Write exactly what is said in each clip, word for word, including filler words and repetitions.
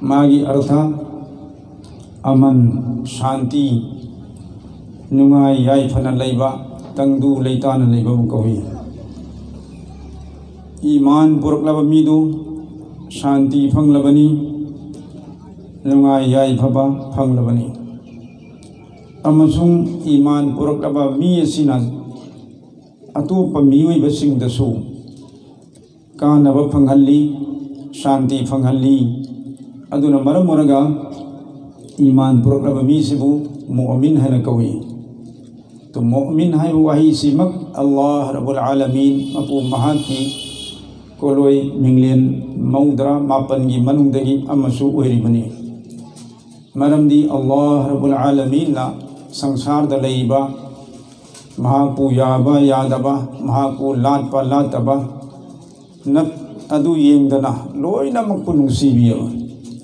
ꯃꯥꯒꯤ ꯑꯔꯊ ꯑꯃꯟ, ꯁꯥꯟꯇꯤ, ꯅꯨꯡꯉꯥꯏ ꯌꯥꯏꯐꯅ ꯂꯩꯕ, ꯇꯪꯗꯨ ꯂꯩꯇꯥꯅ ꯂꯩꯕꯕꯨ ꯀꯧꯏ꯫ ꯏꯃꯥꯟ ꯄꯨꯔꯛꯂꯕ ꯃꯤꯗꯨ ꯁꯥꯟꯇꯤ ꯐꯪꯂꯕꯅꯤ, ꯅꯨꯡꯉꯥꯏ ꯌꯥꯏꯐꯕ ꯐꯪꯂꯕꯅꯤ꯫ ꯑꯃꯁꯨꯡ ꯏꯃꯥꯟ ꯄꯨꯔꯛꯂꯕ ꯃꯤ ꯑꯁꯤꯅ ꯑꯇꯣꯞꯄ ꯃꯤꯑꯣꯏꯕꯁꯤꯡꯗꯁꯨ ꯀꯥꯟꯅꯕ ꯐꯪꯍꯜꯂꯤ, ꯁꯥꯟꯇꯤ ꯐꯪꯍꯜꯂꯤ꯫ ꯑꯗꯨꯅ ꯃꯔꯝ ꯑꯣꯏꯔꯒ ꯏꯃꯥꯟ ꯄꯨꯔꯛꯂꯕ ꯃꯤꯁꯤꯕꯨ ꯃꯨꯑꯃꯤꯟ ꯍꯥꯏꯅ ꯀꯧꯏ꯫ ꯇꯨ ꯃꯨꯑꯃꯤꯟ ꯍꯥꯏꯕ ꯋꯥꯍꯩꯁꯤꯃꯛ ꯑꯜꯂꯥꯍ ꯔꯕꯨꯜ ꯑꯥꯂꯃꯤꯟ ꯃꯄꯨ ꯃꯍꯥꯛꯀꯤ ꯀꯣꯂꯣꯏ ꯃꯤꯡꯂꯦꯟ ꯃꯧꯗ꯭ꯔꯥ ꯃꯥꯄꯟꯒꯤ ꯃꯅꯨꯡꯗꯒꯤ ꯑꯃꯁꯨ ꯑꯣꯏꯔꯤꯕꯅꯤ꯫ ꯃꯔꯝꯗꯤ ꯑꯜꯂꯥꯍ ꯔꯕꯨꯜ ꯑꯥꯂꯃꯤꯟꯅ ꯁꯪꯁꯥꯔꯗ ꯂꯩꯔꯤꯕ ꯃꯍꯥꯛꯄꯨ ꯌꯥꯕ ꯌꯥꯗꯕ, ꯃꯍꯥꯛꯄꯨ ꯂꯥꯠꯄ ꯂꯥꯠꯇꯕ ꯅꯠ-, ꯑꯗꯨ ꯌꯦꯡꯗꯅ ꯂꯣꯏꯅꯃꯛꯄꯨ ꯅꯨꯡꯁꯤꯕꯤꯌꯕ,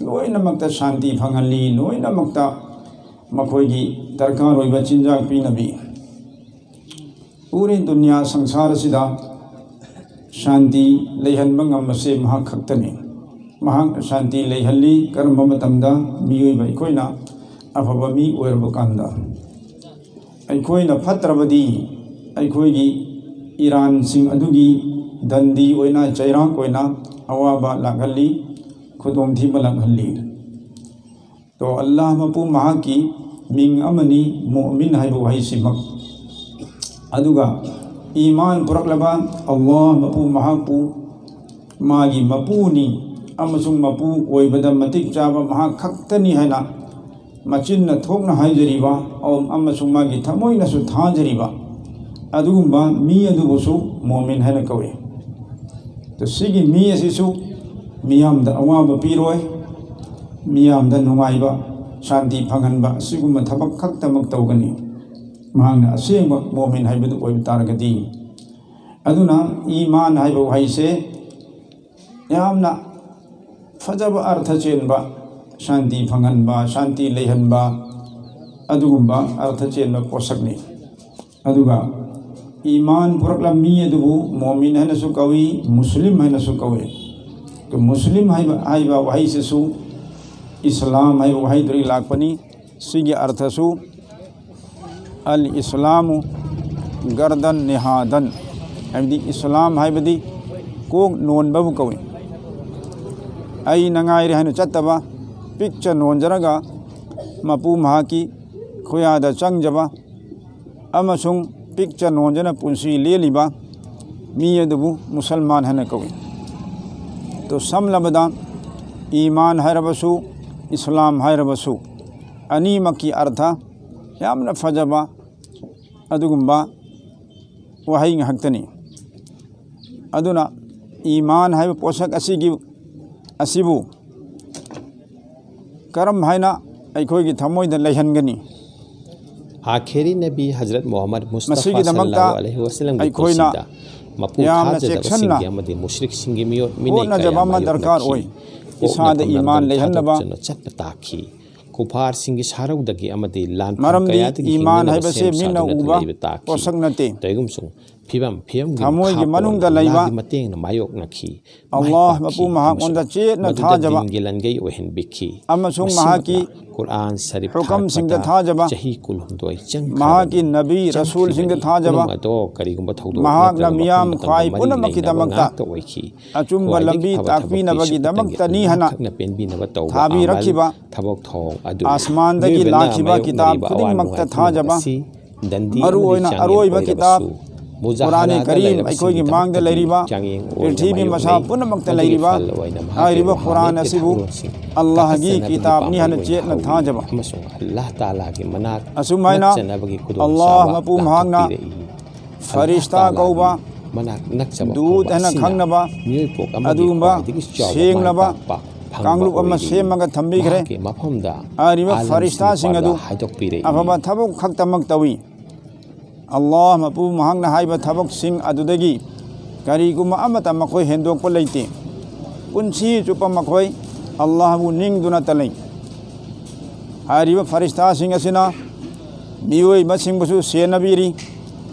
ꯂꯣꯏꯅꯃꯛꯇ ꯁꯥꯟꯇꯤ ꯐꯪꯍꯜꯂꯤ, ꯂꯣꯏꯅꯃꯛꯇ ꯃꯈꯣꯏꯒꯤ ꯗꯔꯀꯥꯔ ꯑꯣꯏꯕ ꯆꯤꯟꯖꯥꯛ ꯄꯤꯅꯕꯤ꯫ ꯄꯨꯔꯤ ꯗꯨꯅꯤꯌꯥ ꯁꯪꯁꯥꯔ ꯑꯁꯤꯗ ꯁꯥꯟꯇꯤ ꯂꯩꯍꯟꯕ ꯉꯝꯕꯁꯦ ꯃꯍꯥꯛ ꯈꯛꯇꯅꯤ꯫ ꯃꯍꯥꯛꯅ ꯁꯥꯟꯇꯤ ꯂꯩꯍꯜꯂꯤ꯫ ꯀꯔꯝꯕ ꯃꯇꯝꯗ? ꯃꯤꯑꯣꯏꯕ ꯑꯩꯈꯣꯏꯅ ꯑꯐꯕ ꯃꯤ ꯑꯣꯏꯔꯕ ꯀꯥꯟꯗ꯫ ꯑꯩꯈꯣꯏꯅ ꯐꯠꯇ꯭ꯔꯕꯗꯤ ꯑꯩꯈꯣꯏꯒꯤ ꯏꯔꯥꯟꯁꯤꯡ ꯑꯗꯨꯒꯤ ꯗꯟꯗꯤ ꯑꯣꯏꯅ, ꯆꯩꯔꯥꯛ ꯑꯣꯏꯅ ꯑꯋꯥꯕ ꯂꯥꯛꯍꯜꯂꯤ, ꯈꯨꯗꯣꯡꯊꯤꯕ ꯂꯥꯛꯍꯜꯂꯤ꯫ ꯇꯣ ꯑꯜꯂꯥꯍ ꯃꯄꯨ ꯃꯍꯥꯛꯀꯤ ꯃꯤꯡ ꯑꯃꯅꯤ ꯃꯨꯑꯃꯤꯟ ꯍꯥꯏꯕ ꯋꯥꯍꯩꯁꯤꯃꯛ꯫ ꯑꯗꯨꯒ ꯏꯃꯥꯟ ꯄꯨꯔꯛꯂꯕ ꯑꯜꯂꯥꯍ ꯃꯄꯨ ꯃꯍꯥꯛꯄꯨ ꯃꯥꯒꯤ ꯃꯄꯨꯅꯤ ꯑꯃꯁꯨꯡ ꯃꯄꯨ ꯑꯣꯏꯕꯗ ꯃꯇꯤꯛ ꯆꯥꯕ ꯃꯍꯥꯛ ꯈꯛꯇꯅꯤ ꯍꯥꯏꯅ ꯃꯆꯤꯟꯅ ꯊꯣꯛꯅ ꯍꯥꯏꯖꯔꯤꯕ ꯑꯃꯁꯨꯡ ꯃꯥꯒꯤ ꯊꯃꯣꯏꯅꯁꯨ ꯊꯥꯖꯔꯤꯕ ꯑꯗꯨꯒꯨꯝꯕ ꯃꯤ ꯑꯗꯨꯕꯨꯁꯨ ꯃꯣꯃꯤꯟ ꯍꯥꯏꯅ ꯀꯧꯏ꯫ ꯑꯗꯣ ꯁꯤꯒꯤ ꯃꯤ ꯑꯁꯤꯁꯨ ꯃꯤꯌꯥꯝꯗ ꯑꯋꯥꯕ ꯄꯤꯔꯣꯏ, ꯃꯤꯌꯥꯝꯗ ꯅꯨꯡꯉꯥꯏꯕ, ꯁꯥꯟꯇꯤ ꯐꯪꯍꯟꯕ, ꯑꯁꯤꯒꯨꯝꯕ ꯊꯕꯛ ꯈꯛꯇꯃꯛ ꯇꯧꯒꯅꯤ꯫ ꯃꯍꯥꯛꯅ ꯑꯁꯦꯡꯕ ꯃꯣꯃꯤꯟ ꯍꯥꯏꯕꯗꯨ ꯑꯣꯏꯕ ꯇꯥꯔꯒꯗꯤ꯫ ꯑꯗꯨꯅ ꯏꯃꯥꯟ ꯍꯥꯏꯕ ꯋꯥꯍꯩꯁꯦ ꯌꯥꯝꯅ ꯐꯖꯕ ꯑꯔꯊ ꯆꯦꯟꯕ, ꯁꯥꯟꯇꯤ ꯐꯪꯍꯟꯕ, ꯁꯥꯟꯇꯤ ꯂꯩꯍꯟꯕ, ꯑꯗꯨꯒꯨꯝꯕ ꯑꯔꯊ ꯆꯦꯟꯕ ꯄꯣꯠꯁꯛꯅꯤ꯫ ꯑꯗꯨꯒ ꯏꯃꯥꯟ ꯄꯨꯔꯛꯂꯝꯃꯤ ꯑꯗꯨꯕꯨ ꯃꯣꯃꯤꯟ ꯍꯥꯏꯅꯁꯨ ꯀꯧꯏ, ꯃꯨꯁꯂꯤꯝ ꯍꯥꯏꯅꯁꯨ ꯀꯧꯏ꯫ ꯑꯗꯨ ꯃꯨꯁꯂꯤꯝ ꯍꯥꯏꯕ, ꯍꯥꯏꯕ ꯋꯥꯍꯩꯁꯤꯁꯨ ꯏꯁꯂꯥꯝ ꯍꯥꯏꯕ ꯋꯥꯍꯩꯗꯨꯗꯒꯤ ꯂꯥꯛꯄꯅꯤ꯫ ꯁꯤꯒꯤ ꯑꯔꯊꯁꯨ ꯑꯜ ꯏꯁꯂꯥꯃꯨ ꯒꯔꯗꯟ ꯅꯤꯍꯥꯗꯟ, ꯍꯥꯏꯕꯗꯤ ꯏꯁꯂꯥꯝ ꯍꯥꯏꯕꯗꯤ ꯀꯣꯛ ꯅꯣꯟꯕꯕꯨ ꯀꯧꯏ꯫ ꯑꯩꯅ ꯉꯥꯏꯔꯦ ꯍꯥꯏꯅ ꯆꯠꯇꯕ, ꯄꯤꯛꯆ ꯅꯣꯟꯖꯔꯒ ꯃꯄꯨ ꯃꯍꯥꯛꯀꯤ ꯈꯨꯌꯥꯗ ꯆꯪꯖꯕ ꯑꯃꯁꯨꯡ ꯄꯤꯛꯆ ꯅꯣꯟꯖꯅ ꯄꯨꯟꯁꯤ ꯂꯦꯜꯂꯤꯕ ꯃꯤ ꯑꯗꯨꯕꯨ ꯃꯨꯁꯜꯃꯥꯟ ꯍꯥꯏꯅ ꯀꯧꯏ꯫ ꯇꯣ, ꯁꯝꯂꯕꯗ ꯏꯃꯥꯟ ꯍꯥꯏꯔꯕꯁꯨ ꯏꯁꯂꯥꯝ ꯍꯥꯏꯔꯕꯁꯨ ꯑꯅꯤꯃꯛꯀꯤ ꯑꯔꯊ ꯌꯥꯝꯅ ꯐꯖꯕ ꯑꯗꯨꯒꯨꯝꯕ ꯋꯥꯍꯩ ꯉꯥꯛꯇꯅꯤ꯫ ꯑꯗꯨꯅ ꯏꯃꯥꯟ ꯍꯥꯏꯕ ꯄꯣꯠꯁꯛ ꯑꯁꯤꯒꯤ, ꯑꯁꯤꯕꯨ ꯀꯔꯝ ꯍꯥꯏꯅ ꯑꯩꯈꯣꯏꯒꯤ ꯊꯃꯣꯏꯗ ꯂꯩꯍꯟꯒꯅꯤ? ꯑꯥꯈꯦꯔꯤ ꯅꯕꯤ ꯍꯖꯔꯠ ꯃꯨꯍꯝꯃꯗ ꯃꯨꯁꯇꯐꯥ ꯃꯁꯤꯒꯤꯗꯃꯛꯇ ꯁꯜꯂꯜꯂꯥꯍꯨ ꯑꯂꯩꯍꯤ ꯋꯁꯜꯂꯝꯒꯤ ꯑꯩꯈꯣꯏꯅ ꯄꯨꯟꯁꯤꯗ ꯃꯄꯨ ꯌꯥꯝꯅ ꯊꯥꯖꯗꯕꯁꯤꯡꯒꯤ ꯆꯦꯛꯁꯤꯟꯅ ꯑꯃꯗꯤ ꯃꯨꯁ꯭ꯔꯤꯛꯁꯤꯡꯒꯤ ꯃꯤꯑꯣꯠ ꯃꯤꯅꯩ ꯍꯣꯠꯅꯖꯕ ꯀꯌꯥ ꯑꯃ ꯗꯔꯀꯥꯔ ꯃꯥꯌꯣꯛꯅꯈꯤ꯫ ꯑꯣꯏ꯫ ꯏꯁꯥꯗ ꯄꯣꯛꯅꯐꯝ ꯏꯃꯥꯟ ꯂꯝꯗꯝ ꯂꯩꯍꯟꯅꯕ ꯊꯥꯗꯣꯛꯇꯨꯅ ꯆꯠꯄ ꯇꯥꯈꯤ꯫ ꯀꯨꯐꯥꯔꯁꯤꯡꯒꯤ ꯁꯥꯔꯧꯗꯒꯤ ꯑꯃꯗꯤ ꯂꯥꯟꯐꯝ ꯃꯔꯝꯗꯤ ꯀꯌꯥꯗꯒꯤ ꯏꯃꯥꯟ ꯍꯤꯡꯅꯅꯕ ꯍꯥꯏꯕꯁꯦ ꯁꯦꯝ ꯃꯤꯠꯅ ꯁꯥꯗꯨꯅꯇ ꯎꯕ ꯂꯩꯕ ꯇꯥꯈꯤ꯫ ꯄꯣꯠꯁꯛ ꯅꯠꯇꯦ꯫ ꯀꯔꯤꯒꯨꯝꯕꯁꯨꯡ ꯐꯤꯕꯝ ꯐꯤꯕꯝꯒꯤ ꯊꯃꯣꯏꯒꯤ ꯃꯈꯥ ꯄꯣꯟꯅ ꯃꯅꯨꯡꯗ ꯂꯩꯕ ꯑꯜꯂꯥꯍꯒꯤ ꯃꯇꯦꯡꯅ ꯃꯥꯌꯣꯛꯅꯈꯤ꯫ ꯑꯜꯂꯥꯍ ꯃꯥꯏ ꯃꯄꯨ ꯄꯥꯛꯈꯤ꯫ ꯃꯍꯥꯛꯉꯣꯟꯗ ꯆꯦꯠꯅ ꯃꯗꯨꯗ ꯊꯥꯖꯕ ꯗꯤꯟꯒꯤ ꯂꯟꯒꯩ ꯑꯣꯏꯍꯟꯕꯤꯈꯤ꯫ ꯑꯃꯁꯨꯡ ꯃꯁꯤꯃꯛꯅ ꯃꯍꯥꯛꯀꯤ ꯀꯨꯔꯑꯥꯟ ꯁꯔꯤꯐ ꯍꯨꯀꯝꯁꯤꯡꯗ ꯊꯥꯔꯛꯄꯗ ꯊꯥꯖꯕ, ꯆꯍꯤ ꯀꯨꯟꯍꯨꯝꯗꯣꯏ ꯆꯪꯈ꯭ꯔꯕꯅꯤ꯫ ꯃꯍꯥꯛꯀꯤ ꯅꯕꯤ ꯆꯪꯈ꯭ꯔꯤꯕꯅꯤ꯫ ꯔꯁꯨꯜꯁꯤꯡꯗ ꯊꯥꯖꯕ, ꯄꯨꯝꯅꯃꯛ ꯑꯗꯣ ꯀꯔꯤꯒꯨꯝꯕ ꯊꯧꯗꯣꯛ ꯃꯍꯥꯛꯅ ꯅꯠꯇ꯭ꯔꯒ ꯃꯤꯌꯥꯝ ꯃꯐꯝ ꯃꯇꯝꯒ ꯈ꯭ꯋꯥꯏ ꯃꯔꯤ ꯄꯨꯝꯅꯃꯛꯀꯤꯗꯃꯛꯇ ꯂꯩꯅꯕ ꯉꯥꯛꯇ ꯑꯣꯏꯈꯤ꯫ ꯑꯆꯨꯝꯕ ꯈ꯭ꯋꯥꯏꯗꯒꯤ ꯂꯝꯕꯤ ꯐꯕ ꯊꯕꯛ ꯇꯥꯛꯄꯤꯅꯕꯒꯤꯗꯃꯛꯇꯅꯤ ꯄꯤꯁꯤꯠꯇꯒꯤ ꯍꯥꯏꯅ ꯉꯥꯛꯊꯣꯛꯅ ꯄꯦꯟꯕꯤꯅꯕ ꯇꯧꯕ ꯊꯥꯕꯤꯔꯛꯈꯤꯕ ꯑꯃꯜ, ꯊꯕꯛ ꯊꯧꯑꯣꯡ ꯑꯗꯨꯅꯤ꯫ ꯑꯁꯃꯥꯟꯗꯒꯤ ꯃꯤꯑꯣꯏꯕꯅ ꯂꯥꯛꯈꯤꯕ ꯃꯥꯌꯣꯛꯅꯔꯤꯕ ꯀꯤꯇꯥꯕ ꯑꯋꯥ ꯈꯨꯗꯤꯡꯃꯛꯇ ꯅꯨꯡꯉꯥꯏ ꯄꯨꯝꯅꯃꯛ ꯊꯥꯖꯕ, ꯑꯁꯤ ꯗꯟꯗꯤ ꯃꯔꯨ ꯑꯃꯗꯤ ꯑꯣꯏꯅ ꯆꯥꯡꯌꯦꯡ ꯑꯔꯣꯏꯕ ꯑꯣꯏꯔꯕꯁꯨ, ꯀꯤꯇꯥꯕ ꯃꯨꯖꯥꯍꯗꯥꯗ ꯀꯨꯔꯥꯟ ꯀꯔꯤꯝ ꯂꯩꯔꯕꯁꯤꯡꯒꯤꯗꯃꯛꯇꯗꯤ ꯑꯩꯈꯣꯏꯒꯤ ꯃꯥꯡꯗ ꯂꯩꯔꯤꯕ ꯆꯥꯡꯌꯦꯡ ꯑꯣꯏꯅ ꯄ꯭ꯔꯤꯊꯤꯕꯤ ꯃꯁꯥ ꯃꯥꯌꯣꯛꯅꯩ꯫ ꯄꯨꯝꯅꯃꯛꯇ ꯃꯗꯨꯒꯤ ꯂꯩꯔꯤꯕ ꯐꯜ ꯑꯣꯏꯅ ꯃꯍꯥꯛꯀꯤ ꯍꯥꯏꯔꯤꯕ ꯔꯨꯍꯥꯅꯤꯌꯠꯀꯤ ꯀꯨꯔꯥꯟ ꯑꯁꯤꯕꯨ ꯊꯧꯑꯣꯡꯁꯤꯡ ꯑꯜꯂꯥꯍꯒꯤ ꯇꯥꯈꯠꯆꯅꯕꯒꯤ ꯀꯤꯇꯥꯕꯅꯤ ꯍꯥꯏꯅ ꯄꯥꯝꯕꯩ ꯑꯣꯏꯅ ꯆꯦꯠꯅ ꯍꯧꯏ ꯊꯥꯖꯕ꯫ ꯑꯃꯁꯨꯡ ꯑꯜꯂꯥꯍ ꯇꯥꯂꯥꯒꯤ ꯃꯅꯥꯛ ꯑꯁꯨꯝ ꯍꯥꯏꯅ ꯅꯛꯆꯅꯕꯒꯤ ꯑꯜꯂꯥꯍ ꯈꯨꯗꯣꯡꯆꯥꯕ ꯃꯄꯨ ꯃꯍꯥꯛꯅ ꯂꯥꯟꯊꯣꯛꯄꯤꯔꯛꯏ꯫ ꯐꯔꯤꯁꯇꯥ ꯑꯜꯂꯥꯍ ꯇꯥꯂꯥꯒꯤ ꯀꯧꯕ ꯃꯅꯥꯛ ꯅꯛꯆꯕ ꯗꯨꯠ ꯐꯪꯕ ꯍꯥꯏꯅ ꯑꯁꯤꯅ ꯈꯪꯅꯕ ꯃꯤꯑꯣꯏ ꯄꯣꯛ ꯑꯃꯒꯤ ꯑꯗꯨꯒꯨꯝꯕ ꯈ꯭ꯋꯥꯏꯗꯒꯤ ꯆꯥꯎꯕ ꯃꯥꯏ ꯁꯦꯡꯂꯕ ꯄꯥꯛꯄ ꯐꯪꯕ ꯀꯥꯡꯂꯨꯞ ꯑꯃ ꯑꯣꯏꯔꯤ꯫ ꯁꯦꯝꯃꯒ ꯊꯝꯕꯤꯈ꯭ꯔꯦ꯫ ꯃꯍꯥꯛꯀꯤ ꯃꯐꯝꯗ ꯍꯥꯏꯔꯤꯕ ꯑꯥꯂꯝꯁꯤꯡꯒꯤ ꯐꯔꯤꯁꯇꯥꯁꯤꯡ ꯑꯗꯨ ꯄꯥꯜꯂ ꯍꯥꯏꯗꯣꯛꯄꯤꯔꯛꯏ꯫ ꯑꯐꯕ ꯊꯕꯛ ꯈꯛꯇꯃꯛ ꯇꯧꯏ꯫ ꯑꯜꯂꯥꯍ ꯃꯄꯨ ꯃꯍꯥꯛꯅ ꯍꯥꯏꯕ ꯊꯕꯛꯁꯤꯡ ꯑꯗꯨꯗꯒꯤ ꯀꯔꯤꯒꯨꯝꯕ ꯑꯃꯠꯇ ꯃꯈꯣꯏ ꯍꯦꯟꯗꯣꯛꯄ ꯂꯩꯇꯦ꯫ ꯄꯨꯟꯁꯤ ꯆꯨꯞꯄ ꯃꯈꯣꯏ ꯑꯜꯂꯥꯍꯕꯨ ꯅꯤꯡꯗꯨꯅꯇ ꯂꯩ꯫ ꯍꯥꯏꯔꯤꯕ ꯐꯔꯤꯁꯇꯥꯁꯤꯡ ꯑꯁꯤꯅ ꯃꯤꯑꯣꯏꯕꯁꯤꯡꯕꯨꯁꯨ ꯁꯦꯟꯅꯕꯤꯔꯤ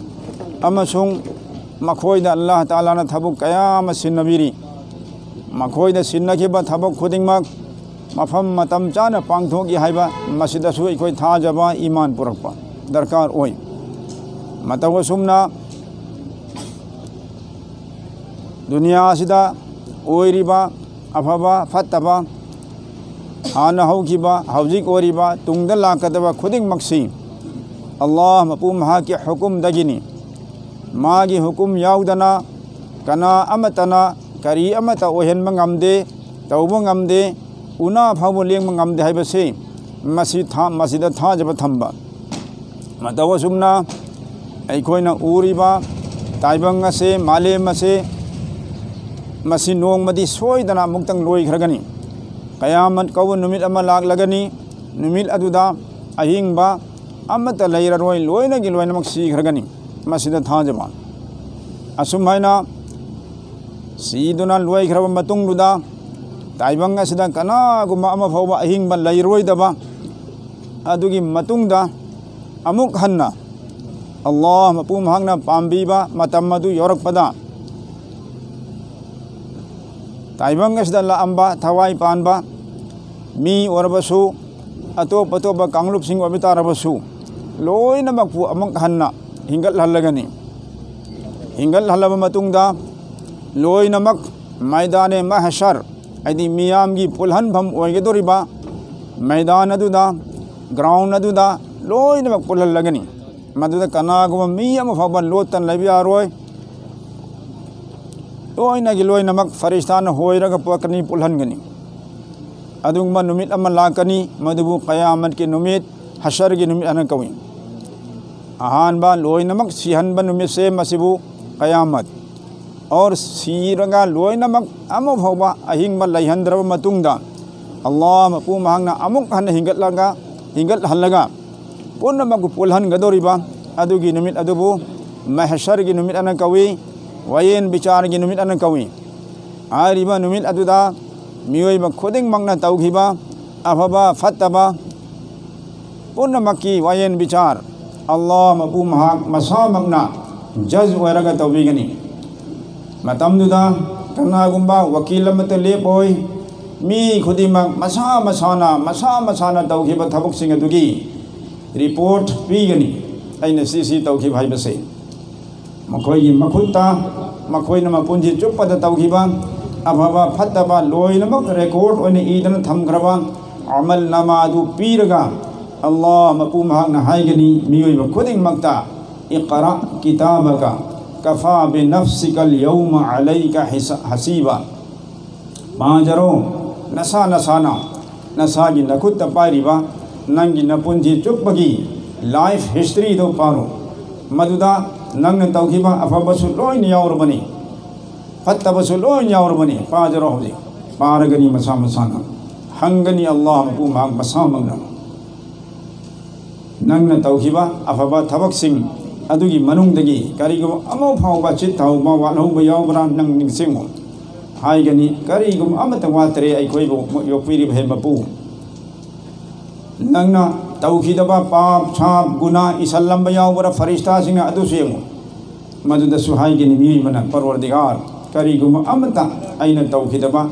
ꯑꯃꯁꯨꯡ ꯃꯈꯣꯏꯗ ꯑꯜꯂꯥꯍ ꯇꯥꯂꯥꯅ ꯊꯕꯛ ꯀꯌꯥ ꯑꯃ ꯁꯤꯟꯅꯕꯤꯔꯤ꯫ ꯃꯈꯣꯏꯗ ꯁꯤꯟꯅꯈꯤꯕ ꯊꯕꯛ ꯈꯨꯗꯤꯡꯃꯛ ꯃꯐꯝ ꯃꯇꯝ ꯆꯥꯅ ꯄꯥꯡꯊꯣꯛꯏ ꯍꯥꯏꯕ ꯃꯁꯤꯗꯁꯨ ꯑꯩꯈꯣꯏ ꯊꯥꯖꯕ, ꯏꯃꯥꯟ ꯄꯨꯔꯛꯄ ꯗꯔꯀꯥꯔ ꯑꯣꯏ꯫ ꯃꯇꯧ ꯑꯁꯨꯝꯅ ꯗꯨꯅꯤꯌꯥ ꯑꯁꯤꯗ ꯑꯣꯏꯔꯤꯕ ꯑꯐꯕ ꯐꯠꯇꯕ, ꯍꯥꯟꯅ ꯍꯧꯈꯤꯕ, ꯍꯧꯖꯤꯛ ꯑꯣꯏꯔꯤꯕ, ꯇꯨꯡꯗ ꯂꯥꯛꯀꯗꯕ ꯈꯨꯗꯤꯡꯃꯛꯁꯤ ꯑꯜꯂꯥꯍ ꯃꯄꯨ ꯃꯍꯥꯛꯀꯤ ꯍꯨꯀꯨꯝꯗꯒꯤꯅꯤ꯫ ꯃꯥꯒꯤ ꯍꯨꯀꯨꯝ ꯌꯥꯎꯗꯅ ꯀꯅꯥ ꯑꯃꯠꯇꯅ ꯀꯔꯤ ꯑꯃꯠꯇ ꯑꯣꯏꯍꯟꯕ ꯉꯝꯗꯦ, ꯇꯧꯕ ꯉꯝꯗꯦ, ꯎꯅꯥ ꯐꯥꯎꯕ ꯂꯦꯡꯕ ꯉꯝꯗꯦ ꯍꯥꯏꯕꯁꯤ ꯃꯁꯤ ꯊꯥ-, ꯃꯁꯤꯗ ꯊꯥꯖꯕ ꯊꯝꯕ꯫ ꯃꯇꯧ ꯑꯁꯨꯝꯅ ꯑꯩꯈꯣꯏꯅ ꯎꯔꯤꯕ ꯇꯥꯏꯕꯪ ꯑꯁꯦ, ꯃꯥꯂꯦꯝ ꯑꯁꯦ, ꯃꯁꯤ ꯅꯣꯡꯃꯗꯤ ꯁꯣꯏꯗꯅ ꯑꯃꯨꯛꯇꯪ ꯂꯣꯏꯈ꯭ꯔꯒꯅꯤ꯫ ꯀꯌꯥꯃꯠ ꯀꯧꯕ ꯅꯨꯃꯤꯠ ꯑꯃ ꯂꯥꯛꯂꯒꯅꯤ꯫ ꯅꯨꯃꯤꯠ ꯑꯗꯨꯗ ꯑꯍꯤꯡꯕ ꯑꯃꯠꯇ ꯂꯩꯔꯔꯣꯏ, ꯂꯣꯏꯅꯒꯤ ꯂꯣꯏꯅꯃꯛ ꯁꯤꯈ꯭ꯔꯒꯅꯤ꯫ ꯃꯁꯤꯗ ꯊꯥꯖꯕ꯫ ꯑꯁꯨꯝ ꯍꯥꯏꯅ ꯁꯤꯗꯨꯅ ꯂꯣꯏꯈ꯭ꯔꯕ ꯃꯇꯨꯡꯗꯨꯗ ꯇꯥꯏꯕꯪ ꯑꯁꯤꯗ ꯀꯅꯥꯒꯨꯝꯕ ꯑꯃ ꯐꯥꯎꯕ ꯑꯍꯤꯡꯕ ꯂꯩꯔꯣꯏꯗꯕ, ꯑꯗꯨꯒꯤ ꯃꯇꯨꯡꯗ ꯑꯃꯨꯛ ꯍꯟꯅ ꯑꯜꯂꯥꯍ ꯃꯄꯨ ꯃꯍꯥꯛꯅ ꯄꯥꯝꯕꯤꯕ ꯃꯇꯝ ꯑꯗꯨ ꯌꯧꯔꯛꯄꯗ, ꯇꯥꯏꯕꯪ ꯑꯁꯤꯗ ꯂꯥꯛꯑꯝꯕ ꯊꯋꯥꯏ ꯄꯥꯟꯕ ꯃꯤ ꯑꯣꯏꯔꯕꯁꯨ, ꯑꯇꯣꯞ ꯑꯇꯣꯞꯄ ꯀꯥꯡꯂꯨꯞꯁꯤꯡ ꯑꯣꯏꯕ ꯇꯥꯔꯕꯁꯨ, ꯂꯣꯏꯅꯃꯛꯄꯨ ꯑꯃꯨꯛ ꯍꯟꯅ ꯍꯤꯡꯒꯠꯍꯜꯂꯒꯅꯤ꯫ ꯍꯤꯡꯒꯠꯍꯜꯂꯕ ꯃꯇꯨꯡꯗ ꯂꯣꯏꯅꯃꯛ ꯃꯩꯗꯥꯅꯦ ꯃꯍꯁꯔ, ꯍꯥꯏꯗꯤ ꯃꯤꯌꯥꯝꯒꯤ ꯄꯨꯜꯍꯟꯐꯝ ꯑꯣꯏꯒꯗꯧꯔꯤꯕ ꯃꯩꯗꯥꯟ ꯑꯗꯨꯗ, ꯒ꯭ꯔꯥꯎꯟ ꯑꯗꯨꯗ ꯂꯣꯏꯅꯃꯛ ꯄꯨꯜꯍꯜꯂꯒꯅꯤ꯫ ꯃꯗꯨꯗ ꯀꯅꯥꯒꯨꯝꯕ ꯃꯤ ꯑꯃ ꯐꯥꯎꯕ ꯂꯣꯠꯇꯅ ꯂꯩꯕ ꯌꯥꯔꯣꯏ꯫ ꯂꯣꯏꯅꯒꯤ ꯂꯣꯏꯅꯃꯛ ꯐꯔꯤꯁꯇꯥꯅ ꯍꯣꯏꯔꯒ ꯄꯨꯔꯛꯀꯅꯤ, ꯄꯨꯜꯍꯟꯒꯅꯤ꯫ ꯑꯗꯨꯒꯨꯝꯕ ꯅꯨꯃꯤꯠ ꯑꯃ ꯂꯥꯛꯀꯅꯤ, ꯃꯗꯨꯕꯨ ꯀꯌꯥꯃꯠꯀꯤ ꯅꯨꯃꯤꯠ, ꯍꯁꯔꯒꯤ ꯅꯨꯃꯤꯠ ꯍꯥꯏꯅ ꯀꯧꯏ꯫ ꯑꯍꯥꯟꯕ ꯂꯣꯏꯅꯃꯛ ꯁꯤꯍꯟꯕ ꯅꯨꯃꯤꯠꯁꯦ ꯃꯁꯤꯕꯨ ꯀꯌꯥꯃꯠ꯫ ꯑꯣꯔ ꯁꯤꯔꯒ ꯂꯣꯏꯅꯃꯛ ꯑꯃ ꯐꯥꯎꯕ ꯑꯍꯤꯡꯕ ꯂꯩꯍꯟꯗ꯭ꯔꯕ ꯃꯇꯨꯡꯗ, ꯑꯜꯂꯥꯍ ꯃꯄꯨ ꯃꯍꯥꯛꯅ ꯑꯃꯨꯛ ꯍꯟꯅ ꯍꯤꯡꯒꯠꯂꯒ, ꯍꯤꯡꯒꯠꯍꯜꯂꯒ ꯄꯨꯝꯅꯃꯛꯄꯨ ꯄꯨꯜꯍꯟꯒꯗꯧꯔꯤꯕ ꯑꯗꯨꯒꯤ ꯅꯨꯃꯤꯠ ꯑꯗꯨꯕꯨ ꯃꯍꯁꯔꯒꯤ ꯅꯨꯃꯤꯠ ꯑꯅ ꯀꯧꯏ, ꯋꯥꯌꯦꯟ ꯕꯤꯆꯥꯔꯒꯤ ꯅꯨꯃꯤꯠ ꯑꯅ ꯀꯧꯏ꯫ ꯍꯥꯏꯔꯤꯕ ꯅꯨꯃꯤꯠ ꯑꯗꯨꯗ ꯃꯤꯑꯣꯏꯕ ꯈꯨꯗꯤꯡꯃꯛꯅ ꯇꯧꯈꯤꯕ ꯑꯐꯕ ꯐꯠꯇꯕ ꯄꯨꯝꯅꯃꯛꯀꯤ ꯋꯥꯌꯦꯟ ꯕꯤꯆꯥꯔ ꯑꯜꯂꯥꯍ ꯃꯄꯨ ꯃꯍꯥꯛ ꯃꯁꯥꯃꯛꯅ ꯖꯖ ꯑꯣꯏꯔꯒ ꯇꯧꯕꯤꯒꯅꯤ꯫ ꯃꯇꯝꯗꯨꯗ ꯀꯅꯥꯒꯨꯝꯕ ꯋꯀꯤꯜ ꯑꯃꯠꯇ ꯂꯦꯞꯄꯣꯏ, ꯃꯤ ꯈꯨꯗꯤꯡꯃꯛ ꯃꯁꯥ ꯃꯁꯥꯅ, ꯃꯁꯥ ꯃꯁꯥꯅ ꯇꯧꯈꯤꯕ ꯊꯕꯛꯁꯤꯡ ꯑꯗꯨꯒꯤ ꯔꯤꯄꯣꯔꯠ ꯄꯤꯒꯅꯤ꯫ ꯑꯩꯅ ꯁꯤ ꯁꯤ ꯇꯧꯈꯤꯕ ꯍꯥꯏꯕꯁꯦ ꯃꯈꯣꯏꯒꯤ ꯃꯈꯨꯠꯇ, ꯃꯈꯣꯏꯅ ꯃꯄꯨꯟꯁꯤ ꯆꯨꯞꯄꯗ ꯇꯧꯈꯤꯕ ꯑꯐꯕ ꯐꯠꯇꯕ ꯂꯣꯏꯅꯃꯛ ꯔꯦꯀꯣꯔꯠ ꯑꯣꯏꯅ ꯏꯗꯨꯅ ꯊꯝꯈ꯭ꯔꯕ ꯑꯃꯜ ꯅꯃꯥ ꯑꯗꯨ ꯄꯤꯔꯒ, ꯑꯜꯂꯥꯍ ꯃꯄꯨ ꯃꯍꯥꯛꯅ ꯍꯥꯏꯒꯅꯤ ꯃꯤꯑꯣꯏꯕ ꯈꯨꯗꯤꯡꯃꯛꯇ, "اقرأ كتابك كفى بنفسك اليوم عليك حس- حسيبا"꯫ ꯄꯥꯖꯔꯣ, ꯅꯁꯥ ꯅꯁꯥꯅ, ꯅꯁꯥꯒꯤ ꯅꯈꯨꯠꯇ ꯄꯥꯏꯔꯤꯕ ꯅꯪꯒꯤ ꯅꯄꯨꯟꯁꯤ ꯆꯨꯞꯄꯒꯤ ꯂꯥꯏꯐ ꯍꯤꯁꯇ꯭ꯔꯤꯗꯨ ꯄꯥꯔꯣ꯫ ꯃꯗꯨꯗ ꯅꯪꯅ ꯇꯧꯈꯤꯕ ꯑꯐꯕꯁꯨ ꯂꯣꯏꯅ ꯌꯥꯎꯔꯕꯅꯤ, ꯐꯠꯇꯕꯁꯨ ꯂꯣꯏꯅ ꯌꯥꯎꯔꯕꯅꯤ꯫ ꯄꯥꯖꯔꯣ ꯍꯧꯖꯤꯛ꯫ ꯄꯥꯔꯒꯅꯤ ꯃꯁꯥ ꯃꯁꯥꯅ꯫ ꯍꯪꯒꯅꯤ ꯑꯜꯂꯥꯍ ꯃꯄꯨ ꯃꯍꯥꯛ ꯃꯁꯥꯃꯛꯅ꯫ ꯅꯪꯅ ꯇꯧꯈꯤꯕ ꯑꯐꯕ ꯊꯕꯛꯁꯤꯡ ꯑꯗꯨꯒꯤ ꯃꯅꯨꯡꯗꯒꯤ ꯀꯔꯤꯒꯨꯝꯕ ꯑꯃ ꯐꯥꯎꯕ ꯆꯤꯠ ꯊꯧꯕ ꯋꯥꯠꯍꯧꯕ ꯌꯥꯎꯕ꯭ꯔꯥ ꯅꯪ ꯅꯤꯡꯁꯤꯡꯉꯨ꯫ ꯍꯥꯏꯒꯅꯤ, "ꯀꯔꯤꯒꯨꯝꯕ ꯑꯃꯠꯇ ꯋꯥꯠꯇ꯭ꯔꯦ ꯑꯩꯈꯣꯏꯕꯨ ꯌꯣꯛꯄꯤꯔꯤꯕ ꯍꯦ ꯃꯄꯨ"꯫ ꯅꯪꯅ ꯇꯧꯈꯤꯗꯕ ꯄꯥꯞ, ꯁꯥꯞ, ꯒꯨꯅꯥ ꯏꯁꯜꯂꯝꯕ ꯌꯥꯎꯕ꯭ꯔꯥ ꯐꯔꯤꯁꯇꯥꯁꯤꯡꯅ? ꯑꯗꯨꯁꯨ ꯌꯦꯡꯉꯨ꯫ ꯃꯗꯨꯗꯁꯨ ꯍꯥꯏꯒꯅꯤ ꯃꯤꯑꯣꯏꯕꯅ, "ꯄꯔꯋꯔꯗꯤꯒꯥꯔ, ꯀꯔꯤꯒꯨꯝꯕ ꯑꯃꯠꯇ ꯑꯩꯅ ꯇꯧꯈꯤꯗꯕ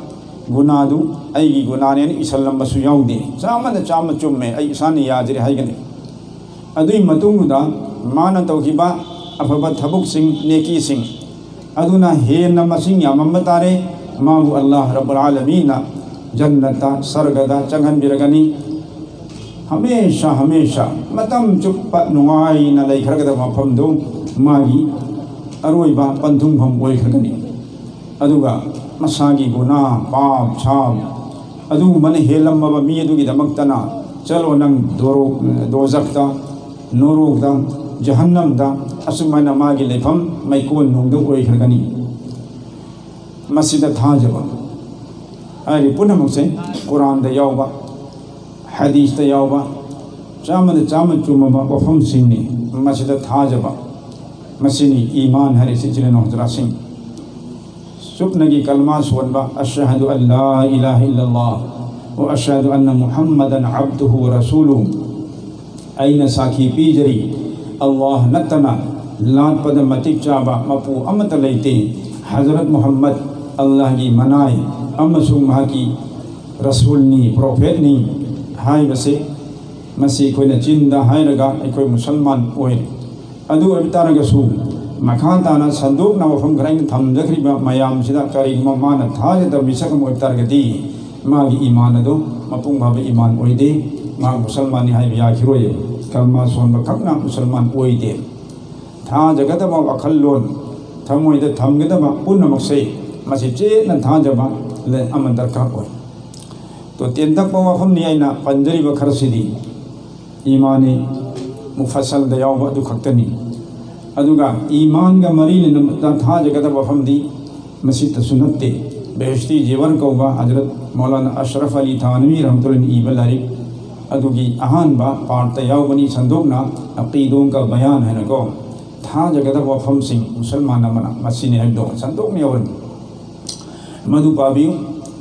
ꯒꯨꯅꯥꯗꯨ ꯑꯩꯒꯤ ꯒꯨꯅꯥꯅꯦꯅ ꯏꯁꯜꯂꯝꯕꯁꯨ ꯌꯥꯎꯗꯦ꯫ ꯆꯥꯝꯃꯗ ꯆꯥꯝꯃ ꯆꯨꯝꯃꯦ, ꯑꯩ ꯏꯁꯥꯅ ꯌꯥꯖꯔꯦ" ꯍꯥꯏꯒꯅꯤ꯫ ꯑꯗꯨꯒꯤ ꯃꯇꯨꯡꯗ ꯃꯥꯅ ꯇꯧꯈꯤꯕ ꯑꯐꯕ ꯊꯕꯛꯁꯤꯡ, ꯅꯦꯀꯤꯁꯤꯡ ꯑꯗꯨꯅ ꯍꯦꯟꯅ ꯃꯁꯤꯡ ꯌꯥꯝꯃꯝꯕ ꯇꯥꯔꯦ꯫ ꯃꯥꯕꯨ ꯑꯜꯂꯥꯍ ꯔꯕꯨꯜ ꯑꯥꯂꯃꯤꯟꯅ ꯖꯟꯅꯠꯇ, ꯁꯔꯒꯗ ꯆꯪꯍꯟꯕꯤꯔꯒꯅꯤ꯫ ꯍꯃꯦꯁꯥ ꯍꯃꯦꯁꯥ ꯃꯇꯝ ꯆꯨꯞꯄ ꯅꯨꯡꯉꯥꯏꯅ ꯂꯩꯈ꯭ꯔꯒꯗꯕ ꯃꯐꯝꯗꯨ ꯃꯥꯒꯤ ꯑꯔꯣꯏꯕ ꯄꯟꯊꯨꯡꯐꯝ ꯑꯣꯏꯈ꯭ꯔꯒꯅꯤ꯫ ꯑꯗꯨꯒ ꯃꯁꯥꯒꯤ ꯒꯨꯅꯥ, ꯄꯥꯞ, ꯁꯥꯞ ꯑꯗꯨꯒꯨꯝꯕꯅ ꯍꯦꯜꯂꯝꯃꯕ ꯃꯤ ꯑꯗꯨꯒꯤꯗꯃꯛꯇꯅ, "ꯆꯠꯂꯣ ꯅꯪ ꯗꯣꯔꯣ-, ꯗꯣꯖꯈꯇ, ꯅꯣꯔꯣꯛꯇ, ꯖꯍꯟꯅꯝꯗ", ꯑꯁꯨꯃꯥꯏꯅ ꯃꯥꯒꯤ ꯂꯩꯐꯝ ꯃꯩꯀꯣꯟ ꯅꯨꯡꯗ ꯑꯣꯏꯈ꯭ꯔꯒꯅꯤ꯫ ꯃꯁꯤꯗ ꯊꯥꯖꯕ ꯍꯥꯏꯔꯤ ꯄꯨꯝꯅꯃꯛꯁꯦ ꯀꯨꯔꯥꯟꯗ ꯌꯥꯎꯕ, ꯍꯗꯤꯁꯇ ꯌꯥꯎꯕ, ꯆꯥꯝꯃꯗ ꯆꯥꯝꯃ ꯆꯨꯝꯃꯕ ꯋꯥꯐꯝꯁꯤꯡꯅꯤ꯫ ꯃꯁꯤꯗ ꯊꯥꯖꯕ, ꯃꯁꯤꯅꯤ ꯏꯃꯥꯟ ꯍꯥꯏꯔꯤꯁꯤ, ꯏꯆꯤꯜ ꯏꯅꯥꯎ ꯍꯖꯔꯥꯠꯁꯤꯡ꯫ ꯆꯨꯞꯅꯒꯤ ꯀꯜꯃꯥ ꯁꯣꯟꯕ, "ꯑꯁꯍꯗꯨ ꯑꯜ ꯂꯥ ꯏꯂꯥꯍ ꯏꯜꯂꯜꯂꯥꯍ ꯋꯥ ꯑꯁꯍꯗꯨ ꯑꯟꯅ ꯃꯨꯍꯝꯃꯗꯟ ꯑꯕꯗꯨꯍꯨ ꯋꯥ ꯔꯁꯨꯂꯨꯍꯨ"꯫ ꯑꯩꯅ ꯁꯥꯈꯤ ꯄꯤꯖꯔꯤ, ꯑꯜꯂꯥꯍ ꯅꯠꯇꯅ ꯂꯥꯠꯄꯗ ꯃꯇꯤꯛ ꯆꯥꯕ ꯃꯄꯨ ꯑꯃꯠꯇ ꯂꯩꯇꯦ꯫ ꯍꯖꯔꯠ ꯃꯨꯍꯝꯃꯗ ꯑꯜꯂꯥꯍꯒꯤ ꯃꯅꯥꯏ ꯑꯃꯁꯨꯡ ꯃꯍꯥꯛꯀꯤ ꯔꯁꯨꯜꯅꯤ, ꯄ꯭ꯔꯣꯐꯦꯠꯅꯤ ꯍꯥꯏꯕꯁꯦ, ꯃꯁꯤ ꯑꯩꯈꯣꯏꯅ ꯆꯤꯟꯗ ꯍꯥꯏꯔꯒ ꯑꯩꯈꯣꯏ ꯃꯨꯁꯜꯃꯥꯟ ꯑꯣꯏꯔꯦ꯫ ꯑꯗꯨ ꯑꯣꯏꯕ ꯇꯥꯔꯒꯁꯨ, ꯃꯈꯥ ꯇꯥꯅ ꯁꯟꯗꯣꯛꯅ ꯋꯥꯐꯝ ꯈꯔ ꯑꯩꯅ ꯊꯝꯖꯈ꯭ꯔꯤꯕ ꯃꯌꯥꯝꯁꯤꯗ ꯀꯔꯤꯒꯨꯝꯕ ꯃꯥꯅ ꯊꯥꯖꯗꯕ ꯃꯤꯁꯛ ꯑꯃ ꯑꯣꯏꯕ ꯇꯥꯔꯒꯗꯤ, ꯃꯥꯒꯤ ꯏꯃꯥꯟ ꯑꯗꯨ ꯃꯄꯨꯡ ꯐꯥꯕ ꯏꯃꯥꯟ ꯑꯣꯏꯗꯦ, ꯃꯍꯥꯛ ꯃꯨꯁꯜꯃꯥꯟꯅꯤ ꯍꯥꯏꯕ ꯌꯥꯈꯤꯔꯣꯏ꯫ ꯀꯜꯃꯥ ꯁꯣꯟꯕ ꯈꯛꯅ ꯃꯨꯁꯜꯃꯥꯟ ꯑꯣꯏꯗꯦ꯫ ꯊꯥꯖꯒꯗꯕ ꯋꯥꯈꯜꯂꯣꯟ, ꯊꯃꯣꯏꯗ ꯊꯝꯒꯗꯕ ꯄꯨꯝꯅꯃꯛꯁꯦ, ꯃꯁꯤ ꯆꯦꯠꯅ ꯊꯥꯖꯕ ꯑꯃ ꯗꯔꯀꯥꯔ ꯑꯣꯏ꯫ ꯇꯣ, ꯇꯦꯟꯇꯛꯄ ꯋꯥꯐꯝꯅꯤ ꯑꯩꯅ ꯄꯟꯖꯔꯤꯕ ꯈꯔꯁꯤꯗꯤ꯫ ꯏꯃꯥꯟꯅꯤ ꯃꯨꯐꯁꯜꯗ ꯌꯥꯎꯕ ꯑꯗꯨ ꯈꯛꯇꯅꯤ꯫ ꯑꯗꯨꯒ ꯏꯃꯥꯟꯒ ꯃꯔꯤ ꯂꯩꯅꯕ ꯊꯥꯖꯒꯗꯕ ꯋꯥꯐꯝꯗꯤ ꯃꯁꯤꯇꯁꯨ ꯅꯠꯇꯦ꯫ ꯕꯦꯍꯦꯁꯇꯤ ꯖꯦꯋꯔ ꯀꯧꯕ ꯍꯖꯔꯠ ꯃꯧꯂꯥꯅꯥ ꯑꯁꯔꯐ ꯑꯂꯤ ꯊꯥꯅꯕꯤ ꯔꯍꯃꯇꯨꯜꯂꯥꯍꯤ ꯏꯕ ꯂꯥꯏꯔꯤꯛ ꯑꯗꯨꯒꯤ ꯑꯍꯥꯟꯕ ꯄꯥꯔꯠꯇ ꯌꯥꯎꯕꯅꯤ, ꯁꯟꯗꯣꯛꯅ ꯑꯀꯤꯗꯣꯡ ꯀ ꯕꯌꯥꯟ ꯍꯥꯏꯅꯀꯣ, ꯊꯥꯖꯒꯗꯕ ꯋꯥꯐꯝꯁꯤꯡ ꯃꯨꯁꯜꯃꯥꯟ ꯑꯃꯅ ꯃꯁꯤꯅꯤ ꯍꯥꯏꯕꯗꯣ ꯁꯟꯗꯣꯛꯅ ꯌꯥꯎꯔꯝꯃꯤ꯫ ꯃꯗꯨ ꯄꯥꯕꯤꯌꯨ꯫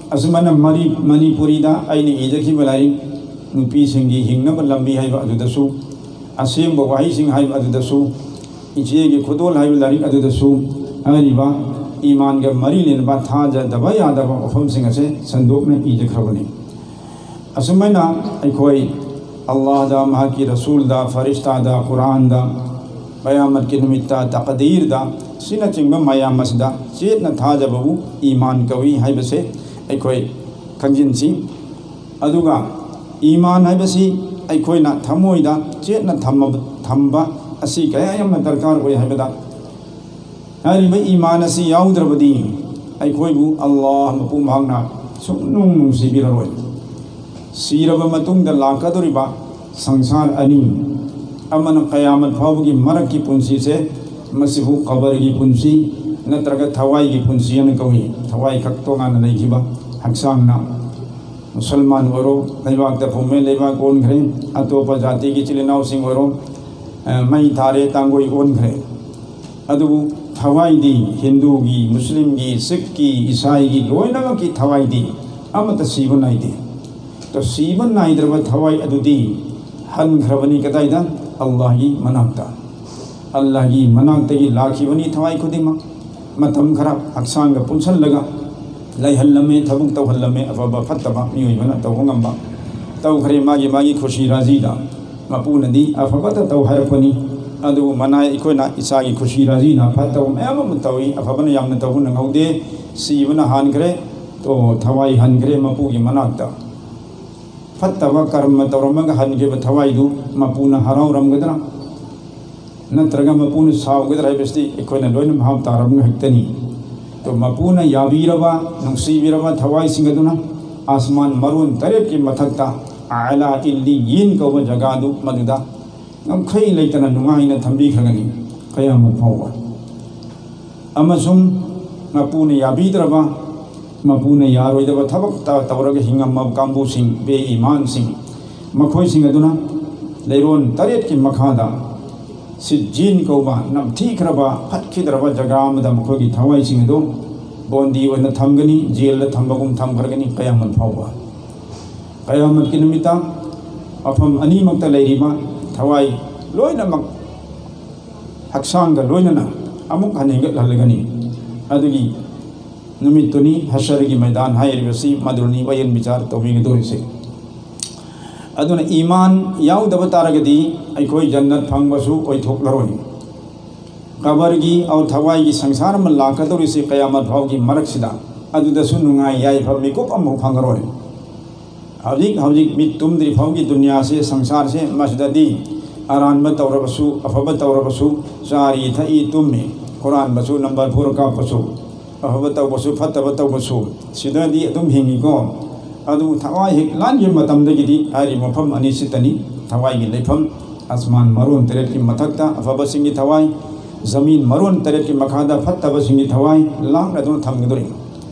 ꯑꯁꯨꯃꯥꯏꯅ ꯃꯔꯤ-, ꯃꯅꯤꯄꯨꯔꯤꯗ ꯑꯩꯅ ꯏꯖꯈꯤꯕ ꯂꯥꯏꯔꯤꯛ ꯅꯨꯄꯤꯁꯤꯡꯒꯤ ꯍꯤꯡꯅꯕ ꯂꯝꯕꯤ ꯍꯥꯏꯕ ꯑꯗꯨꯗꯁꯨ, ꯑꯁꯦꯡꯕ ꯋꯥꯍꯩꯁꯤꯡ ꯍꯥꯏꯕ ꯑꯗꯨꯗꯁꯨ, ꯏꯆꯦꯒꯤ ꯈꯨꯗꯣꯜ ꯍꯥꯏꯕ ꯂꯥꯏꯔꯤꯛ ꯑꯗꯨꯗꯁꯨ ꯍꯥꯏꯔꯤꯕ ꯏꯃꯥꯟꯒ ꯃꯔꯤ ꯂꯩꯅꯕ ꯊꯥꯖꯗꯕ ꯌꯥꯗꯕ ꯋꯥꯐꯝꯁꯤꯡ ꯑꯁꯦ ꯁꯟꯗꯣꯛꯅ ꯏꯖꯈ꯭ꯔꯕꯅꯤ꯫ ꯑꯁꯨꯃꯥꯏꯅ ꯑꯩꯈꯣꯏ ꯑꯜꯂꯥꯍꯗ, ꯃꯍꯥꯛꯀꯤ ꯔꯁꯨꯜꯗ, ꯐꯔꯤꯁꯇꯥꯗ, ꯀꯨꯔꯥꯟꯗ, ꯀꯌꯥꯃꯠꯀꯤ ꯅꯨꯃꯤꯠꯇ, ꯇꯀꯗꯤꯔꯗ, ꯁꯤꯅꯆꯤꯡꯕ ꯃꯌꯥꯝ ꯑꯁꯤꯗ ꯆꯦꯠꯅ ꯊꯥꯖꯕꯕꯨ ꯏꯃꯥꯟ ꯀꯧꯏ ꯍꯥꯏꯕꯁꯦ ꯑꯩꯈꯣꯏ ꯈꯪꯖꯤꯟꯁꯤ꯫ ꯑꯗꯨꯒ ꯏꯃꯥꯟ ꯍꯥꯏꯕꯁꯤ ꯑꯩꯈꯣꯏꯅ ꯊꯃꯣꯏꯗ ꯆꯦꯠꯅ ꯊꯝꯃꯕ-, ꯊꯝꯕ ꯑꯁꯤ ꯀꯌꯥ ꯌꯥꯝꯅ ꯗꯔꯀꯥꯔ ꯑꯣꯏ ꯍꯥꯏꯕꯗ, ꯍꯥꯏꯔꯤꯕ ꯏꯃꯥꯟ ꯑꯁꯤ ꯌꯥꯎꯗ꯭ꯔꯕꯗꯤ ꯑꯩꯈꯣꯏꯕꯨ ꯑꯜꯂꯥꯍ ꯃꯄꯨ ꯃꯍꯥꯛꯅ ꯁꯨꯡꯅꯨꯡ ꯅꯨꯡꯁꯤꯕꯤꯔꯔꯣꯏ꯫ ꯁꯤꯔꯕ ꯃꯇꯨꯡꯗ ꯂꯥꯛꯀꯗꯧꯔꯤꯕ ꯁꯪꯁꯥꯔ ꯑꯅꯤ, ꯑꯃꯅ ꯀꯌꯥꯃꯠ ꯐꯥꯎꯕꯒꯤ ꯃꯔꯛꯀꯤ ꯄꯨꯟꯁꯤꯁꯦ, ꯃꯁꯤꯕꯨ ꯀꯕꯔꯒꯤ ꯄꯨꯟꯁꯤ ꯅꯠꯇ꯭ꯔꯒ ꯊꯋꯥꯏꯒꯤ ꯄꯨꯟꯁꯤ ꯍꯥꯏꯅ ꯀꯧꯏ꯫ ꯊꯋꯥꯏ ꯈꯛ ꯇꯣꯉꯥꯟꯅ ꯂꯩꯈꯤꯕ, ꯍꯛꯆꯥꯡꯅ ꯃꯨꯁꯜꯃꯥꯟ ꯑꯣꯏꯔꯣ, ꯂꯩꯕꯥꯛꯇ ꯐꯨꯝꯃꯦ, ꯂꯩꯕꯥꯛ ꯑꯣꯟꯈ꯭ꯔꯦ, ꯑꯇꯣꯞꯄ ꯖꯥꯇꯤꯒꯤ ꯏꯆꯤꯜ ꯏꯅꯥꯎꯁꯤꯡ ꯑꯣꯏꯔꯣ, ꯑ, ꯃꯩ ꯊꯥꯔꯦ, ꯇꯥꯡꯒꯣꯏ ꯑꯣꯟꯈ꯭ꯔꯦ꯫ ꯑꯗꯨꯕꯨ ꯊꯋꯥꯏꯗꯤ ꯍꯤꯟꯗꯨꯒꯤ, ꯃꯨꯁꯂꯤꯝꯒꯤ, ꯁꯤꯈꯀꯤ, ꯏꯁꯥꯏꯒꯤ ꯂꯣꯏꯅꯃꯛꯀꯤ ꯊꯋꯥꯏꯗꯤ ꯑꯃꯠꯇ ꯁꯤꯕ ꯅꯥꯏꯗꯦ꯫ ꯑꯗꯣ ꯁꯤꯕ ꯅꯥꯏꯗ꯭ꯔꯕ ꯊꯋꯥꯏ ꯑꯗꯨꯗꯤ ꯍꯟꯈ꯭ꯔꯕꯅꯤ ꯀꯗꯥꯏꯗ? ꯑꯜꯂꯥꯍꯒꯤ ꯃꯅꯥꯛꯇ꯫ ꯑꯜꯂꯥꯍꯒꯤ ꯃꯅꯥꯛꯇꯒꯤ ꯂꯥꯛꯈꯤꯕꯅꯤ ꯊꯋꯥꯏ ꯈꯨꯗꯤꯡꯃꯛ꯫ ꯃꯇꯝ ꯈꯔ ꯍꯛꯆꯥꯡꯒ ꯄꯨꯟꯁꯜꯂꯒ ꯂꯩꯍꯜꯂꯝꯃꯦ, ꯊꯕꯛ ꯇꯧꯍꯜꯂꯝꯃꯦ, ꯑꯐꯕ ꯐꯠꯇꯕ ꯃꯤꯑꯣꯏꯕꯅ ꯇꯧꯕ ꯉꯝꯕ ꯇꯧꯈ꯭ꯔꯦ ꯃꯥꯒꯤ ꯃꯥꯒꯤ ꯈꯨꯁꯤ ꯔꯥꯖꯤꯗ꯫ ꯃꯄꯨꯅꯗꯤ ꯑꯐꯕꯇ ꯇꯧ ꯍꯥꯏꯔꯛꯄꯅꯤ꯫ ꯑꯗꯨꯕꯨ ꯃꯅꯥꯏ ꯑꯩꯈꯣꯏꯅ ꯏꯁꯥꯒꯤ ꯈꯨꯁꯤ ꯔꯥꯖꯤꯅ ꯐꯠꯇꯕ ꯃꯌꯥꯝ ꯑꯃ ꯇꯧꯏ꯫ ꯑꯐꯕꯅ ꯌꯥꯝꯅ ꯇꯧꯕ ꯅꯪꯍꯧꯗꯦ, ꯁꯤꯕꯅ ꯍꯥꯟꯈ꯭ꯔꯦ, ꯇꯣ ꯊꯋꯥꯏ ꯍꯟꯈ꯭ꯔꯦ ꯃꯄꯨꯒꯤ ꯃꯅꯥꯛꯇ꯫ ꯐꯠꯇꯕ ꯀꯔꯃ ꯇꯧꯔꯝꯃꯒ ꯍꯟꯈꯤꯕ ꯊꯋꯥꯏꯗꯨ ꯃꯄꯨꯅ ꯍꯔꯥꯎꯔꯝꯒꯗ꯭ꯔꯥ? ꯅꯠꯇ꯭ꯔꯒ ꯃꯄꯨꯅ ꯁꯥꯎꯒꯗ꯭ꯔꯥ ꯍꯥꯏꯕꯁꯤꯗꯤ ꯑꯩꯈꯣꯏꯅ ꯂꯣꯏꯅ ꯚꯥꯞ ꯇꯥꯔꯕ ꯉꯥꯛꯇꯅꯤ꯫ ꯑꯗꯣ ꯃꯄꯨꯅ ꯌꯥꯕꯤꯔꯕ, ꯅꯨꯡꯁꯤꯕꯤꯔꯕ ꯊꯋꯥꯏꯁꯤꯡ ꯑꯗꯨꯅ ꯑꯁꯃꯥꯟ ꯃꯔꯣꯟ ꯇꯔꯦꯠꯀꯤ ꯃꯊꯛꯇ ꯑꯥꯂꯥ ꯏꯜꯂꯤꯌꯤꯟ ꯀꯧꯕ ꯖꯒꯥꯗꯨ ꯃꯗꯨꯗ ꯉꯝꯈꯩ ꯂꯩꯇꯅ ꯅꯨꯡꯉꯥꯏꯅ ꯊꯝꯕꯤꯈ꯭ꯔꯒꯅꯤ ꯀꯌꯥꯃꯠ ꯐꯥꯎꯕ꯫ ꯑꯃꯁꯨꯡ ꯃꯄꯨꯅ ꯌꯥꯕꯤꯗ꯭ꯔꯕ, ꯃꯄꯨꯅ ꯌꯥꯔꯣꯏꯗꯕ ꯊꯕꯛ ꯇ-, ꯇꯧꯔꯒ ꯍꯤꯡꯉꯝꯃꯕ ꯀꯥꯡꯕꯨꯁꯤꯡ, ꯕꯦ ꯏꯃꯥꯟꯁꯤꯡ, ꯃꯈꯣꯏꯁꯤꯡ ꯑꯗꯨꯅ ꯂꯩꯔꯣꯟ ꯇꯔꯦꯠꯀꯤ ꯃꯈꯥꯗ ꯁꯤꯖꯤꯟ ꯀꯧꯕ ꯅꯝꯊꯤꯈ꯭ꯔꯕ, ꯐꯠꯈꯤꯗ꯭ꯔꯕ ꯖꯒꯥ ꯑꯃꯗ ꯃꯈꯣꯏꯒꯤ ꯊꯋꯥꯏꯁꯤꯡ ꯑꯗꯨ ꯕꯣꯟꯗꯤ ꯑꯣꯏꯅ ꯊꯝꯒꯅꯤ, ꯖꯦꯜꯗ ꯊꯝꯕꯒꯨꯝ ꯊꯝꯈ꯭ꯔꯒꯅꯤ ꯀꯌꯥꯃꯠ ꯐꯥꯎꯕ꯫ ꯀꯌꯥꯃꯠꯀꯤ ꯅꯨꯃꯤꯠꯇ ꯃꯐꯝ ꯑꯅꯤꯃꯛꯇ ꯂꯩꯔꯤꯕ ꯊꯋꯥꯏ ꯂꯣꯏꯅꯃꯛ ꯍꯛꯆꯥꯡꯒ ꯂꯣꯏꯅꯅ ꯑꯃꯨꯛ ꯍꯟꯅ ꯍꯦꯟꯒꯠꯍꯜꯂꯒꯅꯤ꯫ ꯑꯗꯨꯒꯤ ꯅꯨꯃꯤꯠꯇꯨꯅꯤ ꯍꯁꯔꯒꯤ ꯃꯩꯗꯥꯟ ꯍꯥꯏꯔꯤꯕꯁꯤ, ꯃꯗꯨꯅꯤ ꯋꯥꯌꯦꯜ ꯕꯤꯆꯥꯔ ꯇꯧꯕꯤꯒꯗꯧꯔꯤꯁꯦ꯫ ꯑꯗꯨꯅ ꯏꯃꯥꯟ ꯌꯥꯎꯗꯕ ꯇꯥꯔꯒꯗꯤ ꯑꯩꯈꯣꯏ ꯖꯟꯅꯠ ꯐꯪꯕꯁꯨ ꯑꯣꯏꯊꯣꯛꯂꯔꯣꯏ꯫ ꯀꯕꯔꯒꯤ ꯑꯧ ꯊꯋꯥꯏꯒꯤ ꯁꯪꯁꯥꯔ ꯑꯃ ꯂꯥꯛꯀꯗꯧꯔꯤꯁꯤ ꯀꯌꯥꯃꯠ ꯐꯥꯎꯒꯤ ꯃꯔꯛꯁꯤꯗ, ꯑꯗꯨꯗꯁꯨ ꯅꯨꯡꯉꯥꯏ ꯌꯥꯏꯐꯕ ꯃꯤꯀꯨꯞ ꯑꯃꯐꯥꯎ ꯐꯪꯉꯔꯣꯏ꯫ ꯍꯧꯖꯤꯛ ꯍꯧꯖꯤꯛ ꯃꯤꯠ ꯇꯨꯝꯗ꯭ꯔꯤ ꯐꯥꯎꯒꯤ ꯗꯨꯅꯤꯌꯥꯁꯦ, ꯁꯪꯁꯥꯔꯁꯦ, ꯃꯁꯤꯗꯗꯤ ꯑꯔꯥꯟꯕ ꯇꯧꯔꯕꯁꯨ, ꯑꯐꯕ ꯇꯧꯔꯕꯁꯨ, ꯆꯥꯔꯤ ꯊꯛꯏ ꯇꯨꯝꯃꯤ, ꯍꯨꯔꯥꯟꯕꯁꯨ, ꯅꯝꯕꯔ ꯐꯣꯔ ꯀꯥꯞꯄꯁꯨ, ꯑꯐꯕ ꯇꯧꯕꯁꯨ ꯐꯠꯇꯕ ꯇꯧꯕꯁꯨ, ꯁꯤꯗꯗꯤ ꯑꯗꯨꯝ ꯍꯤꯡꯉꯤꯀꯣ꯫ ꯑꯗꯨ ꯊꯋꯥꯏ ꯍꯦꯛ ꯂꯥꯟꯈꯤꯕ ꯃꯇꯝꯗꯒꯤꯗꯤ ꯍꯥꯏꯔꯤꯕ ꯃꯐꯝ ꯑꯅꯤꯁꯤꯗꯅꯤ ꯊꯋꯥꯏꯒꯤ ꯂꯩꯐꯝ꯫ ꯑꯁꯃꯥꯟ ꯃꯔꯣꯟ ꯇꯔꯦꯠꯀꯤ ꯃꯊꯛꯇ ꯑꯐꯕꯁꯤꯡꯒꯤ ꯊꯋꯥꯏ, ꯖꯃꯤꯟ ꯃꯔꯣꯟ ꯇꯔꯦꯠꯀꯤ ꯃꯈꯥꯗ ꯐꯠꯇꯕꯁꯤꯡꯒꯤ ꯊꯋꯥꯏ ꯂꯥꯡꯅꯗꯨꯅ ꯊꯝꯒꯗꯧꯔꯤ꯫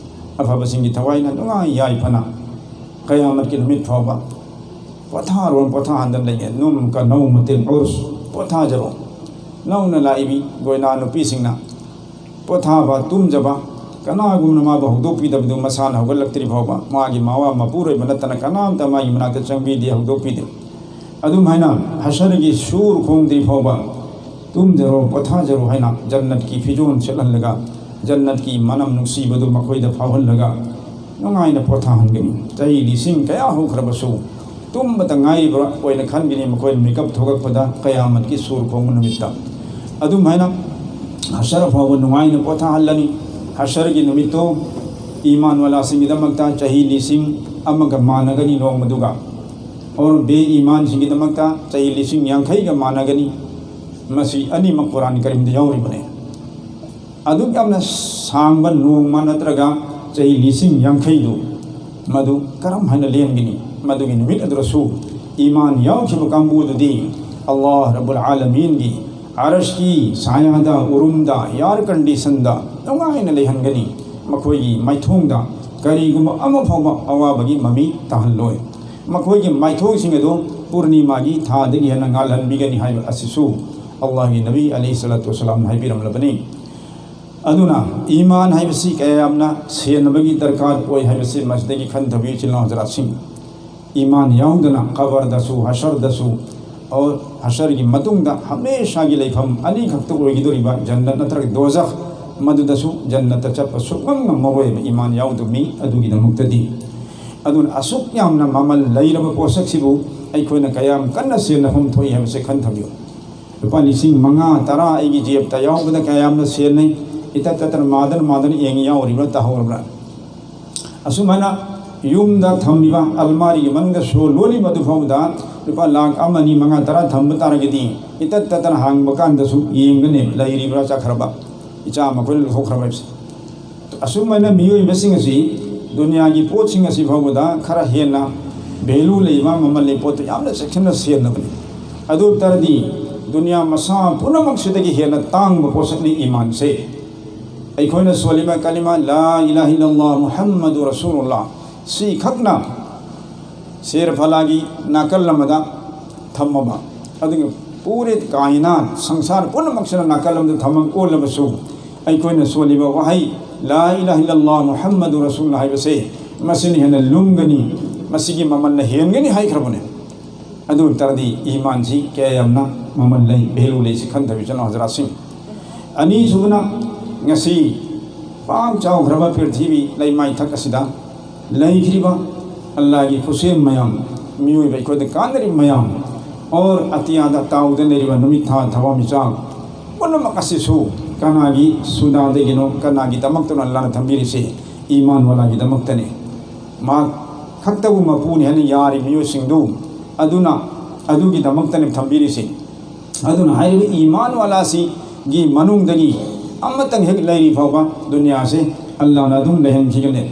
ꯑꯐꯕꯁꯤꯡꯒꯤ ꯊꯋꯥꯏꯅ ꯅꯨꯡꯉꯥꯏ ꯌꯥꯏꯐꯅ ꯀꯌꯥꯃꯠꯀꯤ ꯅꯨꯃꯤꯠ ꯐꯥꯎꯕ ꯄꯣꯊꯥꯔꯣ, ꯄꯣꯊꯥꯍꯟꯗꯅ ꯂꯩꯒꯦ꯫ ꯅꯨꯝ ꯀ ꯅꯧꯃꯇꯤꯜ ꯎꯔꯁ, ꯄꯣꯊꯥꯖꯔꯣ꯫ ꯅꯧꯅ ꯂꯥꯛꯏꯕꯤ ꯒꯣꯏꯅꯥ ꯅꯨꯄꯤꯁꯤꯡꯅ ꯄꯣꯊꯥꯕ, ꯇꯨꯝꯖꯕ, ꯀꯅꯥꯒꯨꯝꯕꯅ ꯃꯥꯕꯨ ꯍꯧꯗꯣꯛꯄꯤꯗꯕꯗꯨ ꯃꯁꯥꯅ ꯍꯧꯒꯠꯂꯛꯇ꯭ꯔꯤ ꯐꯥꯎꯕ, ꯃꯥꯒꯤ ꯃꯋꯥ ꯃꯄꯨꯔꯣꯏꯕ ꯅꯠꯇꯅ ꯀꯅꯥꯝꯇ ꯃꯥꯒꯤ ꯃꯅꯥꯛꯇ ꯆꯪꯕꯤꯗꯦ, ꯍꯧꯗꯣꯛꯄꯤꯗꯦ꯫ ꯑꯗꯨꯝꯍꯥꯏꯅ ꯍꯁꯔꯒꯤ ꯁꯨꯔ ꯈꯣꯡꯗ꯭ꯔꯤ ꯐꯥꯎꯕ ꯇꯨꯝꯖꯔꯣ, ꯄꯣꯊꯥꯖꯔꯣ ꯍꯥꯏꯅ ꯖꯟꯅꯠꯀꯤ ꯐꯤꯖꯣꯜ ꯁꯦꯠꯍꯜꯂꯒ ꯖꯟꯅꯠꯀꯤ ꯃꯅꯝ ꯅꯨꯡꯁꯤꯕꯗꯨ ꯃꯈꯣꯏꯗ ꯐꯥꯎꯍꯜꯂꯒ ꯅꯨꯡꯉꯥꯏꯅ ꯄꯣꯊꯥꯍꯟꯒꯅꯤ꯫ ꯆꯍꯤ ꯂꯤꯁꯤꯡ ꯀꯌꯥ ꯍꯧꯈ꯭ꯔꯕꯁꯨ ꯇꯨꯝꯕꯇ ꯉꯥꯏꯔꯤꯕ ꯑꯣꯏꯅ ꯈꯟꯒꯅꯤ꯫ ꯃꯈꯣꯏꯅ ꯃꯤꯀꯞ ꯊꯣꯛꯂꯛꯄꯗ ꯀꯌꯥꯃꯠꯀꯤ ꯁꯨꯔ ꯈꯣꯡꯕ ꯅꯨꯃꯤꯠꯇ꯫ ꯑꯗꯨꯝꯍꯥꯏꯅ ꯍꯁꯔ ꯐꯥꯎꯕ ꯅꯨꯡꯉꯥꯏꯅ ꯄꯣꯊꯥꯍꯜꯂꯅꯤ꯫ ꯍꯁꯔꯒꯤ ꯅꯨꯃꯤꯠꯇꯣ ꯏꯃꯥꯟ ꯋꯥꯂꯥꯁꯤꯡꯒꯤꯗꯃꯛꯇ ꯆꯍꯤ ꯂꯤꯁꯤꯡ ꯑꯃꯒ ꯃꯥꯟꯅꯒꯅꯤ ꯅꯣꯡꯃꯗꯨꯒ꯫ ꯑꯣꯔ ꯕꯦ ꯏꯃꯥꯟꯁꯤꯡꯒꯤꯗꯃꯛꯇ ꯆꯍꯤ ꯂꯤꯁꯤꯡ ꯌꯥꯡꯈꯩꯒ ꯃꯥꯟꯅꯒꯅꯤ꯫ ꯃꯁꯤ ꯑꯅꯤꯃꯛ ꯀꯨꯔꯥꯟ ꯀꯔꯤꯝꯗ ꯌꯥꯎꯔꯤꯕꯅꯤ꯫ ꯑꯗꯨꯛ ꯌꯥꯝꯅ ꯁꯥꯡꯕ ꯅꯣꯡꯃ ꯅꯠꯇ꯭ꯔꯒ ꯆꯍꯤ ꯂꯤꯁꯤꯡ ꯌꯥꯡꯈꯩꯗꯨ ꯃꯗꯨ ꯀꯔꯝ ꯍꯥꯏꯅ ꯂꯦꯟꯒꯅꯤ? ꯃꯗꯨꯒꯤ ꯅꯨꯃꯤꯠ ꯑꯗꯨꯗꯁꯨ ꯏꯃꯥꯟ ꯌꯥꯎꯈꯤꯕ ꯀꯥꯡꯕꯨꯗꯨꯗꯤ ꯑꯜꯂꯥꯍ ꯔꯕꯨꯜ ꯑꯥꯂꯃꯤꯟꯒꯤ ꯑꯔꯁꯀꯤ ꯁꯥꯌꯥꯗ, ꯎꯔꯨꯝꯗ, ꯑꯦꯌꯔ ꯀꯟꯗꯤꯁꯟꯗ ꯅꯨꯡꯉꯥꯏꯅ ꯂꯩꯍꯟꯒꯅꯤ꯫ ꯃꯈꯣꯏꯒꯤ ꯃꯥꯏꯊꯣꯡꯗ ꯀꯔꯤꯒꯨꯝꯕ ꯑꯃ ꯐꯥꯎꯕ ꯑꯋꯥꯕꯒꯤ ꯃꯃꯤ ꯇꯥꯍꯜꯂꯣꯏ꯫ ꯃꯈꯣꯏꯒꯤ ꯃꯥꯏꯊꯣꯡꯁꯤꯡ ꯑꯗꯨ ꯄꯨꯔꯅꯤꯃꯥꯒꯤ ꯊꯥꯗꯒꯤ ꯍꯦꯟꯅ ꯉꯥꯜꯍꯟꯕꯤꯒꯅꯤ ꯍꯥꯏꯕ ꯑꯁꯤꯁꯨ ꯑꯜꯂꯥꯍꯒꯤ ꯅꯕꯤ ꯑꯂꯩꯍꯤ ꯁꯂꯥꯇꯨ ꯋꯁꯂꯥꯝꯅ ꯍꯥꯏꯕꯤꯔꯝꯂꯕꯅꯤ꯫ ꯑꯗꯨꯅ ꯏꯃꯥꯟ ꯍꯥꯏꯕꯁꯤ ꯀꯌꯥ ꯌꯥꯝꯅ ꯁꯦꯟꯅꯕꯒꯤ ꯗꯔꯀꯥꯔ ꯑꯣꯏ ꯍꯥꯏꯕꯁꯤ ꯃꯁꯤꯗꯒꯤ ꯈꯟꯊꯕꯤꯌꯨ, ꯏꯆꯤꯜ ꯏꯅꯥꯎ ꯍꯖꯔꯥꯠꯁꯤꯡ꯫ ꯏꯃꯥꯟ ꯌꯥꯎꯗꯅ ꯀꯕꯔꯗꯁꯨ, ꯍꯁꯔꯗꯁꯨ, ꯑꯣ, ꯍꯁꯔꯒꯤ ꯃꯇꯨꯡꯗ ꯍꯃꯦꯁꯥꯒꯤ ꯂꯩꯐꯝ ꯑꯅꯤꯈꯛꯇ ꯑꯣꯏꯒꯗꯧꯔꯤꯕ ꯖꯟꯅꯠ ꯅꯠꯇ꯭ꯔꯒ ꯗꯣꯖꯈ, ꯃꯗꯨꯗꯁꯨ ꯖꯟꯅꯠꯇ ꯆꯠꯄ ꯁꯨꯛꯉꯝ ꯉꯝꯃꯔꯣꯏꯕ ꯏꯃꯥꯟ ꯌꯥꯎꯗꯕ ꯃꯤ ꯑꯗꯨꯒꯤꯗꯃꯛꯇꯗꯤ꯫ ꯑꯗꯨꯅ ꯑꯁꯨꯛ ꯌꯥꯝꯅ ꯃꯃꯜ ꯂꯩꯔꯕ ꯄꯣꯠꯁꯛꯁꯤꯕꯨ ꯑꯩꯈꯣꯏꯅ ꯀꯌꯥꯝ ꯀꯟꯅ ꯁꯦꯟꯅꯐꯝ ꯊꯣꯛꯏ ꯍꯥꯏꯕꯁꯦ ꯈꯟꯊꯕꯤꯌꯨ꯫ ꯂꯨꯄꯥ ꯂꯤꯁꯤꯡ ꯃꯉꯥ, ꯇꯔꯥ ꯑꯩꯒꯤ ꯖꯦꯕꯇ ꯌꯥꯎꯕꯗ ꯀꯌꯥꯝꯅ ꯁꯦꯟꯅꯩ, ꯏꯇꯠ ꯇꯠꯇꯅ ꯃꯥꯗꯅ ꯃꯥꯗꯅ ꯌꯦꯡꯉꯤ ꯌꯥꯎꯔꯤꯕ꯭ꯔꯥ ꯇꯥꯍꯧꯔꯕ꯭ꯔꯥ? ꯑꯁꯨꯃꯥꯏꯅ ꯌꯨꯝꯗ ꯊꯝꯃꯤꯕ ꯑꯜꯃꯥꯔꯤꯒꯤ ꯃꯅꯨꯡꯗ ꯁꯣ ꯂꯣꯜꯂꯤꯕ ꯑꯗꯨ ꯐꯥꯎꯕꯗ ꯂꯨꯄꯥ ꯂꯥꯛ ꯑꯃ, ꯑꯅꯤ, ꯃꯉꯥ, ꯇꯔꯥ ꯊꯝꯕ ꯇꯥꯔꯒꯗꯤ ꯏꯇꯠ ꯇꯠꯇꯅ ꯍꯥꯡꯕ ꯀꯥꯟꯗꯁꯨ ꯌꯦꯡꯒꯅꯦꯕ, ꯂꯩꯔꯤꯕ꯭ꯔꯥ ꯆꯠꯈ꯭ꯔꯕ, ꯏꯆꯥ ꯃꯈꯣꯏꯅ ꯂꯧꯊꯣꯛꯈ꯭ꯔꯕ ꯍꯥꯏꯕꯁꯦ꯫ ꯑꯁꯨꯝ ꯍꯥꯏꯅ ꯃꯤꯑꯣꯏꯕꯁꯤꯡ ꯑꯁꯤ ꯗꯨꯅꯤꯌꯥꯒꯤ ꯄꯣꯠꯁꯤꯡ ꯑꯁꯤ ꯐꯥꯎꯕꯗ ꯈꯔ ꯍꯦꯟꯅ ꯚꯦꯂꯨ ꯂꯩꯕ, ꯃꯃꯜ ꯂꯩꯕ ꯄꯣꯠꯇꯨ ꯌꯥꯝꯅ ꯆꯦꯛꯁꯤꯟꯅ ꯁꯤꯖꯤꯟꯅꯕꯅꯤ꯫ ꯑꯗꯨ ꯑꯣꯏꯕ ꯇꯥꯔꯗꯤ ꯗꯨꯅꯤꯌꯥ ꯃꯁꯥ ꯄꯨꯝꯅꯃꯛꯁꯤꯗꯒꯤ ꯍꯦꯟꯅ ꯇꯥꯡꯕ ꯄꯣꯠꯁꯛꯅꯤ ꯏꯃꯥꯟꯁꯦ꯫ ꯑꯩꯈꯣꯏꯅ ꯁꯣꯜꯂꯤꯕ ꯀꯂꯤꯃꯥ ꯂꯥ ꯏꯂꯥꯍ ꯏꯜꯂꯜꯂꯥꯍ ꯃꯨꯍꯝꯃꯗꯨ ꯔꯁꯨꯂꯨꯜꯂꯥꯍ ꯁꯤ ꯈꯛꯅ ꯁꯦꯔ ꯐꯂꯥꯒꯤ ꯅꯥꯀꯜ ꯑꯃꯗ ꯊꯝꯃꯕ, ꯑꯗꯨꯒ ꯄꯨꯔꯦ ꯀꯥꯏꯅꯥꯠ, ꯁꯪꯁꯥꯔ ꯄꯨꯝꯅꯃꯛꯁꯤꯅ ꯅꯥꯀꯜ ꯑꯃꯗ ꯊꯝꯃ ꯑꯣꯜꯂꯕꯁꯨ, ꯑꯩꯈꯣꯏꯅ ꯁꯣꯜꯂꯤꯕ ꯋꯥꯍꯩ ꯂꯥ ꯏꯂꯥꯍ ꯏꯜꯂꯜꯂꯥꯍ ꯃꯨꯍꯝꯃꯗꯨ ꯔꯁꯨꯂꯨꯜꯂꯥꯍ ꯍꯥꯏꯕꯁꯦ ꯃꯁꯤꯅ ꯍꯦꯟꯅ ꯂꯨꯝꯒꯅꯤ, ꯃꯁꯤꯒꯤ ꯃꯃꯜꯅ ꯍꯦꯟꯒꯅꯤ ꯍꯥꯏꯈ꯭ꯔꯕꯅꯦ꯫ ꯑꯗꯨ ꯑꯣꯏ ꯇꯥꯔꯗꯤ ꯏꯃꯥꯟꯁꯤ ꯀꯌꯥ ꯌꯥꯝꯅ ꯃꯃꯜ ꯂꯩ, ꯚꯦꯂꯨ ꯂꯩ, ꯁꯤ ꯈꯟꯊꯕꯤꯁꯅꯨ ꯍꯖꯔꯥꯠꯁꯤꯡ꯫ ꯑꯅꯤꯁꯨꯕꯅ, ꯉꯁꯤ ꯄꯥꯛ ꯆꯥꯎꯈ꯭ꯔꯕ ꯄ꯭ꯔꯤꯊꯤꯕꯤ ꯂꯩꯃꯥꯏꯊꯛ ꯑꯁꯤꯗ ꯂꯩꯈ꯭ꯔꯤꯕ ꯑꯜꯂꯥꯒꯤ ꯈꯨꯠꯁꯦꯝ ꯃꯌꯥꯝ, ꯃꯤꯑꯣꯏꯕ ꯑꯩꯈꯣꯏꯗ ꯀꯥꯟꯅꯔꯤꯕ ꯃꯌꯥꯝ, ꯑꯣꯔ ꯑꯇꯤꯌꯥꯗ ꯇꯥꯎꯗꯨꯅ ꯂꯩꯔꯤꯕ ꯅꯨꯃꯤꯠ, ꯊꯥ, ꯊꯋꯥꯟꯃꯤꯆꯥꯛ ꯄꯨꯝꯅꯃꯛ ꯑꯁꯤꯁꯨ ꯀꯅꯥꯒꯤ ꯁꯨꯗꯥꯗꯒꯤꯅꯣ, ꯀꯅꯥꯒꯤꯗꯃꯛꯇꯅꯣ ꯑꯜꯂꯥꯅ ꯊꯝꯕꯤꯔꯤꯁꯦ? ꯏꯃꯥꯟ ꯋꯥꯂꯥꯒꯤꯗꯃꯛꯇꯅꯤ꯫ ꯃꯥ ꯈꯛꯇꯕꯨ ꯃꯄꯨꯅꯤ ꯍꯥꯏꯅ ꯌꯥꯔꯤ ꯃꯤꯑꯣꯏꯁꯤꯡꯗꯨ, ꯑꯗꯨꯅ ꯑꯗꯨꯒꯤꯗꯃꯛꯇꯅꯤ ꯊꯝꯕꯤꯔꯤꯁꯤ꯫ ꯑꯗꯨꯅ ꯍꯥꯏꯔꯤꯕ ꯏꯃꯥꯟ ꯋꯥꯂꯥꯁꯤꯒꯤ ꯃꯅꯨꯡꯗꯒꯤ ꯑꯃꯇꯪ ꯍꯦꯛ ꯂꯩꯔꯤ ꯐꯥꯎꯕ ꯗꯨꯅꯤꯌꯥꯁꯦ ꯑꯜꯂꯥꯅ ꯑꯗꯨꯝ ꯂꯩꯍꯟꯈꯤꯒꯅꯤ꯫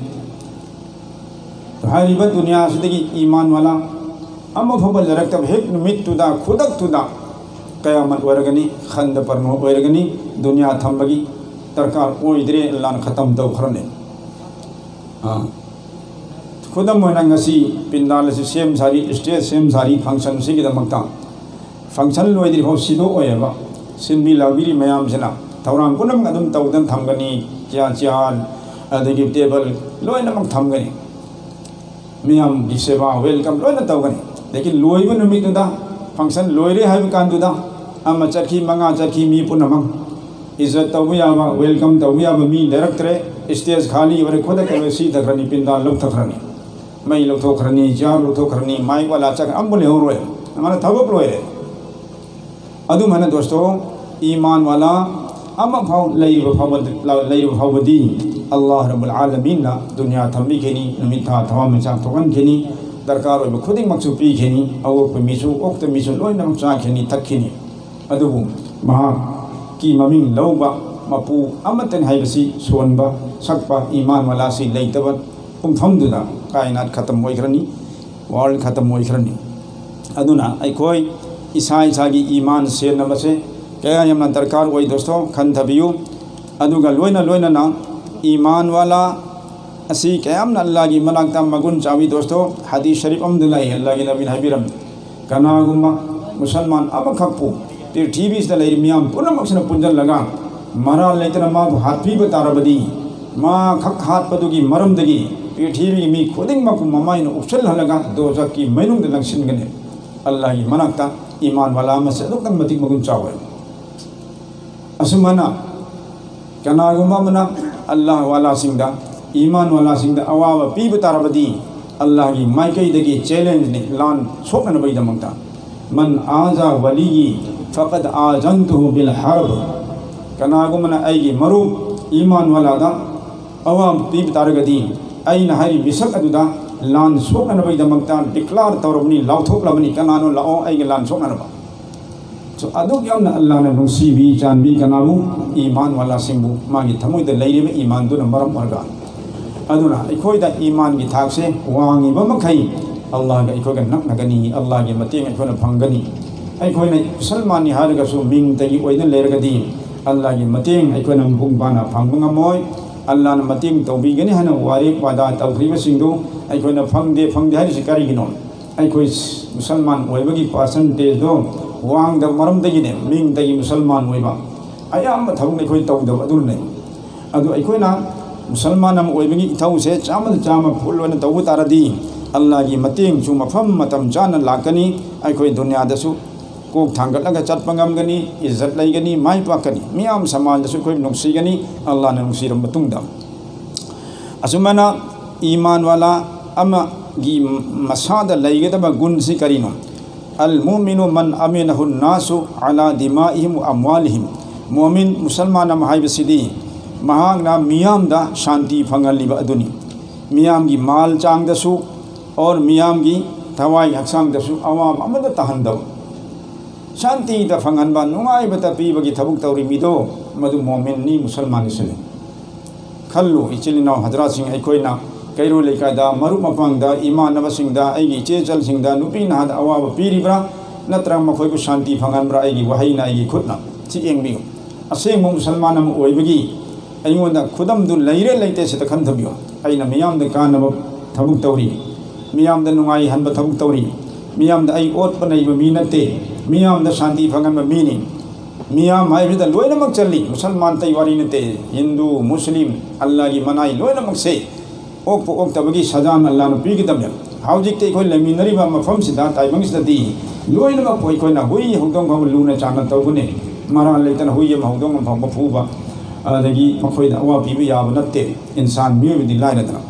ꯍꯥꯏꯔꯤꯕ ꯗꯨꯅꯤꯌꯥꯁꯤꯗꯒꯤ ꯏꯃꯥꯟ ꯋꯥꯂꯥ ꯑꯃ ꯐꯥꯎꯕ ꯂꯩꯔꯛꯇꯕ ꯍꯦꯛ ꯅꯨꯃꯤꯠꯇꯨꯗ, ꯈꯨꯗꯛꯇꯨꯗ ꯀꯌꯥꯃꯠ ꯑꯣꯏꯔꯒꯅꯤ, ꯈꯟꯗ ꯄꯔꯃꯣ ꯑꯣꯏꯔꯒꯅꯤ, ꯗꯨꯅꯤꯌꯥ ꯊꯝꯕꯒꯤ ꯗꯔꯀꯥꯔ ꯑꯣꯏꯗ꯭ꯔꯦ, ꯑꯜꯂꯥꯅ ꯈꯇꯝ ꯇꯧꯈ꯭ꯔꯅꯤ꯫ ꯑꯥ꯫ ꯈꯨꯗꯝ ꯑꯣꯏꯅ ꯉꯁꯤ ꯄꯤꯟꯗꯥꯜ ꯑꯁꯤ ꯁꯦꯝ ꯁꯥꯔꯤ, ꯁ꯭ꯇꯦꯖ ꯁꯦꯝ ꯁꯥꯔꯤ ꯐꯪꯁꯟ ꯑꯁꯤꯒꯤꯗꯃꯛꯇ꯫ ꯐꯪꯁꯟ ꯂꯣꯏꯗ꯭ꯔꯤ ꯐꯥꯎ ꯁꯤꯗꯣꯛꯑꯣꯏꯕ꯫ ꯁꯤꯟꯕꯤ ꯂꯥꯡꯕꯤꯔꯤ ꯃꯌꯥꯝꯁꯤꯅ ꯊꯧꯔꯥꯡ ꯄꯨꯝꯅꯃꯛ ꯑꯗꯨꯝ ꯇꯧꯗꯅ ꯊꯝꯒꯅꯤ꯫ ꯆꯤꯌꯥꯔ, ꯆꯤꯌꯥꯔ, ꯑꯗꯒꯤ ꯇꯦꯕꯜ ꯂꯣꯏꯅꯃꯛ ꯊꯝꯒꯅꯤ꯫ ꯃꯤꯌꯥꯝꯒꯤ ꯁꯦꯕꯥ, ꯋꯦꯜꯀꯝ ꯂꯣꯏꯅ ꯇꯧꯒꯅꯤ꯫ ꯂꯦꯀꯤꯟ ꯂꯣꯏꯕ ꯅꯨꯃꯤꯠꯇꯨꯗ, ꯐꯪꯁꯟ ꯂꯣꯏꯔꯦ ꯍꯥꯏꯕ ꯀꯥꯟꯗꯨꯗ, ꯑꯃ ꯆꯠꯈꯤ, ꯃꯉꯥ ꯆꯠꯈꯤ, ꯃꯤ ꯄꯨꯝꯅꯃꯛ ꯏꯖꯠ ꯇꯧꯕ ꯌꯥꯕ, ꯋꯦꯜꯀꯝ ꯇꯧꯕ ꯌꯥꯕ ꯃꯤ ꯂꯩꯔꯛꯇ꯭ꯔꯦ꯫ ꯁ꯭ꯇꯦꯖ ꯈꯥꯂꯤ ꯑꯣꯏꯔꯦ, ꯈꯨꯗꯛꯇ ꯂꯣꯏ ꯁꯤꯊꯈ꯭ꯔꯅꯤ, ꯄꯤꯟꯗꯥꯜ ꯂꯧꯊꯈ꯭ꯔꯅꯤ, ꯃꯩ ꯂꯧꯊꯣꯛꯈ꯭ꯔꯅꯤ, ꯆꯤꯌꯥꯔ ꯂꯧꯊꯣꯛꯈ꯭ꯔꯅꯤ, ꯃꯥꯏꯛ ꯋꯥꯂꯥ ꯆꯠꯈ꯭ꯔ ꯑꯃꯕꯨ ꯂꯩꯍꯧꯔꯣꯏ꯫ ꯑꯃꯅ ꯊꯕꯛ ꯂꯣꯏꯔꯦ꯫ ꯑꯗꯨꯃꯥꯏꯅ ꯗꯣꯁꯇꯣ, ꯏꯃꯥꯟ ꯋꯥꯂꯥ ꯑꯃꯐꯥꯎ ꯂꯩꯔꯤꯕ ꯐꯥꯎꯕ, ꯂꯩꯔꯤꯕ ꯐꯥꯎꯕꯗꯤ ꯑꯜꯂꯥꯍ ꯔꯕꯨꯜ ꯑꯥꯂꯃꯤꯟꯅ ꯗꯨꯅꯤꯌꯥ ꯊꯝꯕꯤꯈꯤꯅꯤ, ꯅꯨꯃꯤꯠ ꯊꯥ ꯊꯋꯥꯟꯃꯤꯆꯥꯛ ꯊꯣꯛꯍꯟꯈꯤꯅꯤ, ꯗꯔꯀꯥꯔ ꯑꯣꯏꯕ ꯈꯨꯗꯤꯡꯃꯛꯁꯨ ꯄꯤꯈꯤꯅꯤ, ꯑꯋꯣꯛꯄ ꯃꯤꯁꯨ, ꯑꯣꯛꯇ ꯃꯤꯁꯨ ꯂꯣꯏꯅꯃꯛ ꯆꯥꯈꯤꯅꯤ, ꯊꯛꯈꯤꯅꯤ꯫ ꯑꯗꯨꯕꯨ ꯃꯍꯥꯛꯀꯤ ꯃꯃꯤꯡ ꯂꯧꯕ ꯃꯄꯨ ꯑꯃꯠꯇꯅꯤ ꯍꯥꯏꯕꯁꯤ ꯁꯣꯟꯕ, ꯁꯛꯄ, ꯏꯃꯥꯟ ꯋꯥꯂꯥꯁꯤ ꯂꯩꯇꯕ ꯄꯨꯡꯐꯝꯗꯨꯗ ꯀꯥꯏꯅꯥꯠ ꯈꯇꯝ ꯑꯣꯏꯈ꯭ꯔꯅꯤ, ꯋꯥꯔꯜ ꯈꯇꯝ ꯑꯣꯏꯈ꯭ꯔꯅꯤ꯫ ꯑꯗꯨꯅ ꯑꯩꯈꯣꯏ ꯏꯁꯥ ꯏꯁꯥꯒꯤ ꯏꯃꯥꯟ ꯁꯦꯟꯅꯕꯁꯦ ꯀꯌꯥ ꯌꯥꯝꯅ ꯗꯔꯀꯥꯔ ꯑꯣꯏ ꯗꯣꯁꯇꯣ, ꯈꯟꯊꯕꯤꯌꯨ꯫ ꯑꯗꯨꯒ ꯂꯣꯏꯅ ꯂꯣꯏꯅꯅ ꯏꯃꯥꯟ ꯋꯥꯂꯥ ꯑꯁꯤ ꯀꯌꯥꯝꯅ ꯑꯜꯂꯥꯒꯤ ꯃꯅꯥꯛꯇ ꯃꯒꯨꯟ ꯆꯥꯎꯏ ꯗꯣꯁꯇꯣ, ꯍꯗꯤꯁ ꯁꯔꯤꯐ ꯑꯃꯗ ꯂꯩ, ꯑꯜꯂꯥꯒꯤ ꯅꯕꯤꯅ ꯍꯥꯏꯕꯤꯔꯝꯃꯤ, ꯀꯅꯥꯒꯨꯝꯕ ꯃꯨꯁꯜꯃꯥꯟ ꯑꯃꯈꯛꯄꯨ ꯄ꯭ꯔꯤꯊꯤꯕꯤꯁꯤꯗ ꯂꯩꯔꯤꯕ ꯃꯤꯌꯥꯝ ꯄꯨꯝꯅꯃꯛꯁꯤꯅ ꯄꯨꯟꯁꯤꯜꯂꯒ ꯃꯔꯥꯜ ꯂꯩꯇꯅ ꯃꯥꯕꯨ ꯍꯥꯠꯄꯤꯕ ꯇꯥꯔꯕꯗꯤ, ꯃꯥ ꯈꯛ ꯍꯥꯠꯄꯗꯨꯒꯤ ꯃꯔꯝꯗꯒꯤ ꯄ꯭ꯔꯤꯊꯤꯕꯤꯒꯤ ꯃꯤ ꯈꯨꯗꯤꯡꯃꯛꯄꯨ ꯃꯃꯥꯏꯅ ꯎꯞꯁꯤꯜꯍꯜꯂꯒ ꯗꯣꯖꯈꯀꯤ ꯃꯅꯨꯡꯗ ꯂꯪꯁꯤꯟꯒꯅꯤ꯫ ꯑꯜꯂꯥꯍꯒꯤ ꯃꯅꯥꯛꯇ ꯏꯃꯥꯟ ꯋꯥꯂꯥ ꯑꯃꯁꯦ ꯑꯗꯨꯛꯇꯪ ꯃꯇꯤꯛ ꯃꯒꯨꯟ ꯆꯥꯎꯋꯦ꯫ ꯑꯁꯨꯃꯥꯏꯅ ꯀꯅꯥꯒꯨꯝꯕ ꯑꯃꯅ ꯑꯜꯂꯥꯍ ꯋꯥꯂꯥꯁꯤꯡꯗ, ꯏꯃꯥꯟ ꯋꯥꯂꯥꯁꯤꯡꯗ ꯑꯋꯥꯕ ꯄꯤꯕ ꯇꯥꯔꯕꯗꯤ, ꯑꯜꯂꯥꯍꯒꯤ ꯃꯥꯏꯀꯩꯗꯒꯤ ꯆꯦꯂꯦꯟꯖꯅꯤ, ꯂꯥꯟ ꯁꯣꯛꯅꯅꯕꯒꯤꯗꯃꯛꯇ꯫ ꯃꯟ ꯑꯥꯖꯥ ꯋꯥꯂꯤꯌꯤ ꯐꯀꯠ ꯑꯥꯖꯟꯇꯨꯍꯨ ꯕꯤꯜ ꯍꯔꯕ꯫ ꯀꯅꯥꯒꯨꯝꯕꯅ ꯑꯩꯒꯤ ꯃꯔꯨꯞ ꯏꯃꯥꯟ ꯋꯥꯂꯥꯗ ꯑꯋꯥꯕ ꯄꯤꯕ ꯇꯥꯔꯒꯗꯤ, ꯑꯩꯅ ꯍꯥꯏꯔꯤꯕ ꯃꯤꯁꯛ ꯑꯗꯨꯗ ꯂꯥꯟ ꯁꯣꯛꯅꯅꯕꯒꯤꯗꯃꯛꯇ ꯗꯤꯀ꯭ꯂꯥꯔ ꯇꯧꯔꯕꯅꯤ, ꯂꯥꯎꯊꯣꯛꯂꯕꯅꯤ, "ꯀꯅꯥꯅꯣ ꯂꯥꯛꯑꯣ ꯑꯩꯒ ꯂꯥꯟ ꯁꯣꯛꯅꯅꯕ"꯫ So, ꯑꯗꯨꯛ ꯌꯥꯝꯅ ꯑꯜꯂꯥꯍꯅ ꯅꯨꯡꯁꯤꯕꯤ ꯆꯥꯟꯕꯤ ꯀꯅꯥꯕꯨ? ꯏꯃꯥꯟ ꯋꯥꯂꯥꯁꯤꯡꯕꯨ, ꯃꯥꯒꯤ ꯊꯃꯣꯏꯗ ꯂꯩꯔꯤꯕ ꯏꯃꯥꯟꯗꯨꯅ ꯃꯔꯝ ꯑꯣꯏꯔꯒ꯫ ꯑꯗꯨꯅ ꯑꯩꯈꯣꯏꯗ ꯏꯃꯥꯟꯒꯤ ꯊꯥꯛꯁꯦ ꯋꯥꯡꯉꯤꯕ ꯃꯈꯩ ꯑꯜꯂꯥꯍꯒ ꯑꯩꯈꯣꯏꯒ ꯅꯛꯅꯒꯅꯤ, ꯑꯜꯂꯥꯍꯒꯤ ꯃꯇꯦꯡ ꯑꯩꯈꯣꯏꯅ ꯐꯪꯒꯅꯤ꯫ ꯑꯩꯈꯣꯏꯅ ꯃꯨꯁꯜꯃꯥꯟꯅꯤ ꯍꯥꯏꯔꯒꯁꯨ ꯃꯤꯡꯇꯒꯤ ꯑꯣꯏꯅ ꯂꯩꯔꯒꯗꯤ ꯑꯜꯂꯥꯍꯒꯤ ꯃꯇꯦꯡ ꯑꯩꯈꯣꯏꯅ ꯃꯄꯨꯡ ꯐꯥꯅ ꯐꯪꯕ ꯉꯝꯃꯣꯏ꯫ ꯑꯜꯂꯥꯍꯅ ꯃꯇꯦꯡ ꯇꯧꯕꯤꯒꯅꯤ ꯍꯥꯏꯅ ꯋꯥꯔꯦꯞ ꯋꯥꯗꯥ ꯇꯧꯈ꯭ꯔꯤꯕꯁꯤꯡꯗꯨ ꯑꯩꯈꯣꯏꯅ ꯐꯪꯗꯦ, ꯐꯪꯗꯦ ꯍꯥꯏꯔꯤꯁꯤ ꯀꯔꯤꯒꯤꯅꯣ? ꯑꯩꯈꯣꯏ ꯃꯨꯁꯜꯃꯥꯟ ꯑꯣꯏꯕꯒꯤ ꯄꯥꯔꯁꯦꯟꯇꯦꯖꯇꯣ ꯋꯥꯡꯗꯕ ꯃꯔꯝꯗꯒꯤꯅꯦ, ꯃꯤꯡꯗꯒꯤ ꯃꯨꯁꯜꯃꯥꯟ ꯑꯣꯏꯕ꯫ ꯑꯌꯥꯝꯕ ꯊꯕꯛ ꯑꯩꯈꯣꯏ ꯇꯧꯗꯕ ꯑꯗꯨꯅꯅꯦ꯫ ꯑꯗꯨ ꯑꯩꯈꯣꯏꯅ ꯃꯨꯁꯜꯃꯥꯟ ꯑꯃ ꯑꯣꯏꯕꯒꯤ ꯏꯊꯧꯁꯦ ꯆꯥꯝꯃꯗ ꯆꯥꯝꯃ ꯐꯨꯜ ꯑꯣꯏꯅ ꯇꯧꯕ ꯇꯥꯔꯗꯤ, ꯑꯜꯂꯥꯍꯒꯤ ꯃꯇꯦꯡꯁꯨ ꯃꯐꯝ ꯃꯇꯝ ꯆꯥꯅ ꯂꯥꯛꯀꯅꯤ꯫ ꯑꯩꯈꯣꯏ ꯗꯨꯅꯤꯌꯥꯗꯁꯨ ꯀꯣꯛ ꯊꯥꯡꯒꯠꯂꯒ ꯆꯠꯄ ꯉꯝꯒꯅꯤ, ꯏꯖꯠ ꯂꯩꯒꯅꯤ, ꯃꯥꯏ ꯄꯥꯛꯀꯅꯤ꯫ ꯃꯤꯌꯥꯝ ꯁꯃꯥꯖꯗꯁꯨ ꯑꯩꯈꯣꯏ ꯅꯨꯡꯁꯤꯒꯅꯤ, ꯑꯜꯂꯥꯍꯅ ꯅꯨꯡꯁꯤꯔꯕ ꯃꯇꯨꯡꯗ꯫ ꯑꯁꯨꯃꯥꯏꯅ ꯏꯃꯥꯟ ꯋꯥꯂꯥ ꯑꯃꯒꯤ ꯃꯁꯥꯗ ꯂꯩꯒꯗꯕ ꯒꯨꯟꯁꯤ ꯀꯔꯤꯅꯣ? "ꯑꯜ ꯃꯨꯃꯤꯅꯨ ꯃꯟ ꯑꯃꯤꯅꯍꯨꯟ ꯅꯥꯁꯨ ꯑꯂꯥ ꯗꯤꯃꯥꯏꯍꯤꯝ ꯋꯥ ꯑꯝꯋꯥꯂꯤꯍꯤꯝ"꯫ ꯃꯣꯃꯤꯟ, ꯃꯨꯁꯜꯃꯥꯟ ꯑꯃ ꯍꯥꯏꯕꯁꯤꯗꯤ ꯃꯍꯥꯛꯅ ꯃꯤꯌꯥꯝꯗ ꯁꯥꯟꯇꯤ ꯐꯪꯍꯜꯂꯤꯕ ꯑꯗꯨꯅꯤ꯫ ꯃꯤꯌꯥꯝꯒꯤ ꯃꯥꯜ ꯆꯥꯡꯗꯁꯨ ꯑꯣꯔ ꯃꯤꯌꯥꯝꯒꯤ ꯊꯋꯥꯏ ꯍꯛꯆꯥꯡꯗꯁꯨ ꯑꯋꯥꯕ ꯑꯃꯠꯇ ꯇꯥꯍꯟꯗꯕ, ꯁꯥꯟꯇꯤꯗ ꯐꯪꯍꯟꯕ, ꯅꯨꯡꯉꯥꯏꯕꯇ ꯄꯤꯕꯒꯤ ꯊꯕꯛ ꯇꯧꯔꯤ ꯃꯤꯗꯣ, ꯃꯗꯨ ꯃꯣꯃꯤꯟꯅꯤ, ꯃꯨꯁꯜꯃꯥꯟꯅꯤ ꯁꯤꯅꯤ꯫ ꯈꯜꯂꯨ, ꯏꯆꯤꯜ ꯏꯅꯥꯎ ꯍꯖꯔꯥꯠꯁꯤꯡ, ꯑꯩꯈꯣꯏꯅ ꯀꯩꯔꯣꯜ ꯂꯩꯀꯥꯏꯗ, ꯃꯔꯨꯞ ꯃꯄꯥꯡꯗ, ꯏꯃꯥꯟꯅꯕꯁꯤꯡꯗ, ꯑꯩꯒꯤ ꯏꯆꯦ ꯏꯆꯜꯁꯤꯡꯗ, ꯅꯨꯄꯤ ꯅꯍꯥꯗ ꯑꯋꯥꯕ ꯄꯤꯔꯤꯕ꯭ꯔꯥ? ꯅꯠꯇ꯭ꯔꯒ ꯃꯈꯣꯏꯕꯨ ꯁꯥꯟꯇꯤ ꯐꯪꯍꯟꯕ꯭ꯔꯥ? ꯑꯩꯒꯤ ꯋꯥꯍꯩꯅ, ꯑꯩꯒꯤ ꯈꯨꯠꯅ? ꯁꯤ ꯌꯦꯡꯕꯤꯌꯨ꯫ ꯑꯁꯦꯡꯕ ꯃꯨꯁꯜꯃꯥꯟ ꯑꯃ ꯑꯣꯏꯕꯒꯤ ꯑꯩꯉꯣꯟꯗ ꯈꯨꯗꯝꯗꯨ ꯂꯩꯔꯦ ꯂꯩꯇꯦ ꯁꯤꯗ ꯈꯟꯊꯕꯤꯌꯨ꯫ ꯑꯩꯅ ꯃꯤꯌꯥꯝꯗ ꯀꯥꯟꯅꯕ ꯊꯕꯛ ꯇꯧꯔꯤ, ꯃꯤꯌꯥꯝꯗ ꯅꯨꯡꯉꯥꯏꯍꯟꯕ ꯊꯕꯛ ꯇꯧꯔꯤ, ꯃꯤꯌꯥꯝꯗ ꯑꯩ ꯑꯣꯠꯄ ꯅꯩꯕ ꯃꯤ ꯅꯠꯇꯦ, ꯃꯤꯌꯥꯝꯗ ꯁꯥꯟꯇꯤ ꯐꯪꯍꯟꯕ ꯃꯤꯅꯤ꯫ ꯃꯤꯌꯥꯝ ꯍꯥꯏꯕꯁꯤꯗ ꯂꯣꯏꯅꯃꯛ ꯆꯜꯂꯤ, ꯃꯨꯁꯜꯃꯥꯟꯇꯩ ꯋꯥꯔꯤ ꯅꯠꯇꯦ, ꯍꯤꯟꯗꯨ, ꯃꯨꯁꯂꯤꯝ, ꯑꯜꯂꯥꯒꯤ ꯃꯅꯥꯏ ꯂꯣꯏꯅꯃꯛꯁꯦ꯫ ꯑꯣꯛꯄ ꯑꯣꯛꯇꯕꯒꯤ ꯁꯖꯥꯅ ꯑꯜꯂꯥꯅ ꯄꯤꯒꯗꯕꯅꯦ꯫ ꯍꯧꯖꯤꯛꯇꯤ ꯑꯩꯈꯣꯏ ꯂꯩꯃꯤꯟꯅꯔꯤꯕ ꯃꯐꯝꯁꯤꯗ, ꯇꯥꯏꯕꯪꯁꯤꯗꯗꯤ ꯂꯣꯏꯅꯃꯛꯄꯨ ꯑꯩꯈꯣꯏꯅ ꯍꯨꯏ ꯍꯧꯗꯣꯡ ꯐꯥꯎꯕ ꯂꯨꯅ ꯆꯥꯟꯅ ꯇꯧꯒꯅꯤ꯫ ꯃꯔꯥꯜ ꯂꯩꯇꯅ ꯍꯨꯏ ꯑꯃ ꯍꯧꯗꯣꯡ ꯑꯃ ꯐꯥꯎꯕ ꯐꯨꯕ, ꯑꯗꯒꯤ ꯃꯈꯣꯏꯗ ꯑꯋꯥ ꯄꯤꯕ ꯌꯥꯕ ꯅꯠꯇꯦ, ꯏꯟꯁꯥꯟ ꯃꯤꯑꯣꯏꯕꯗꯤ ꯂꯥꯏꯔꯗꯅ꯫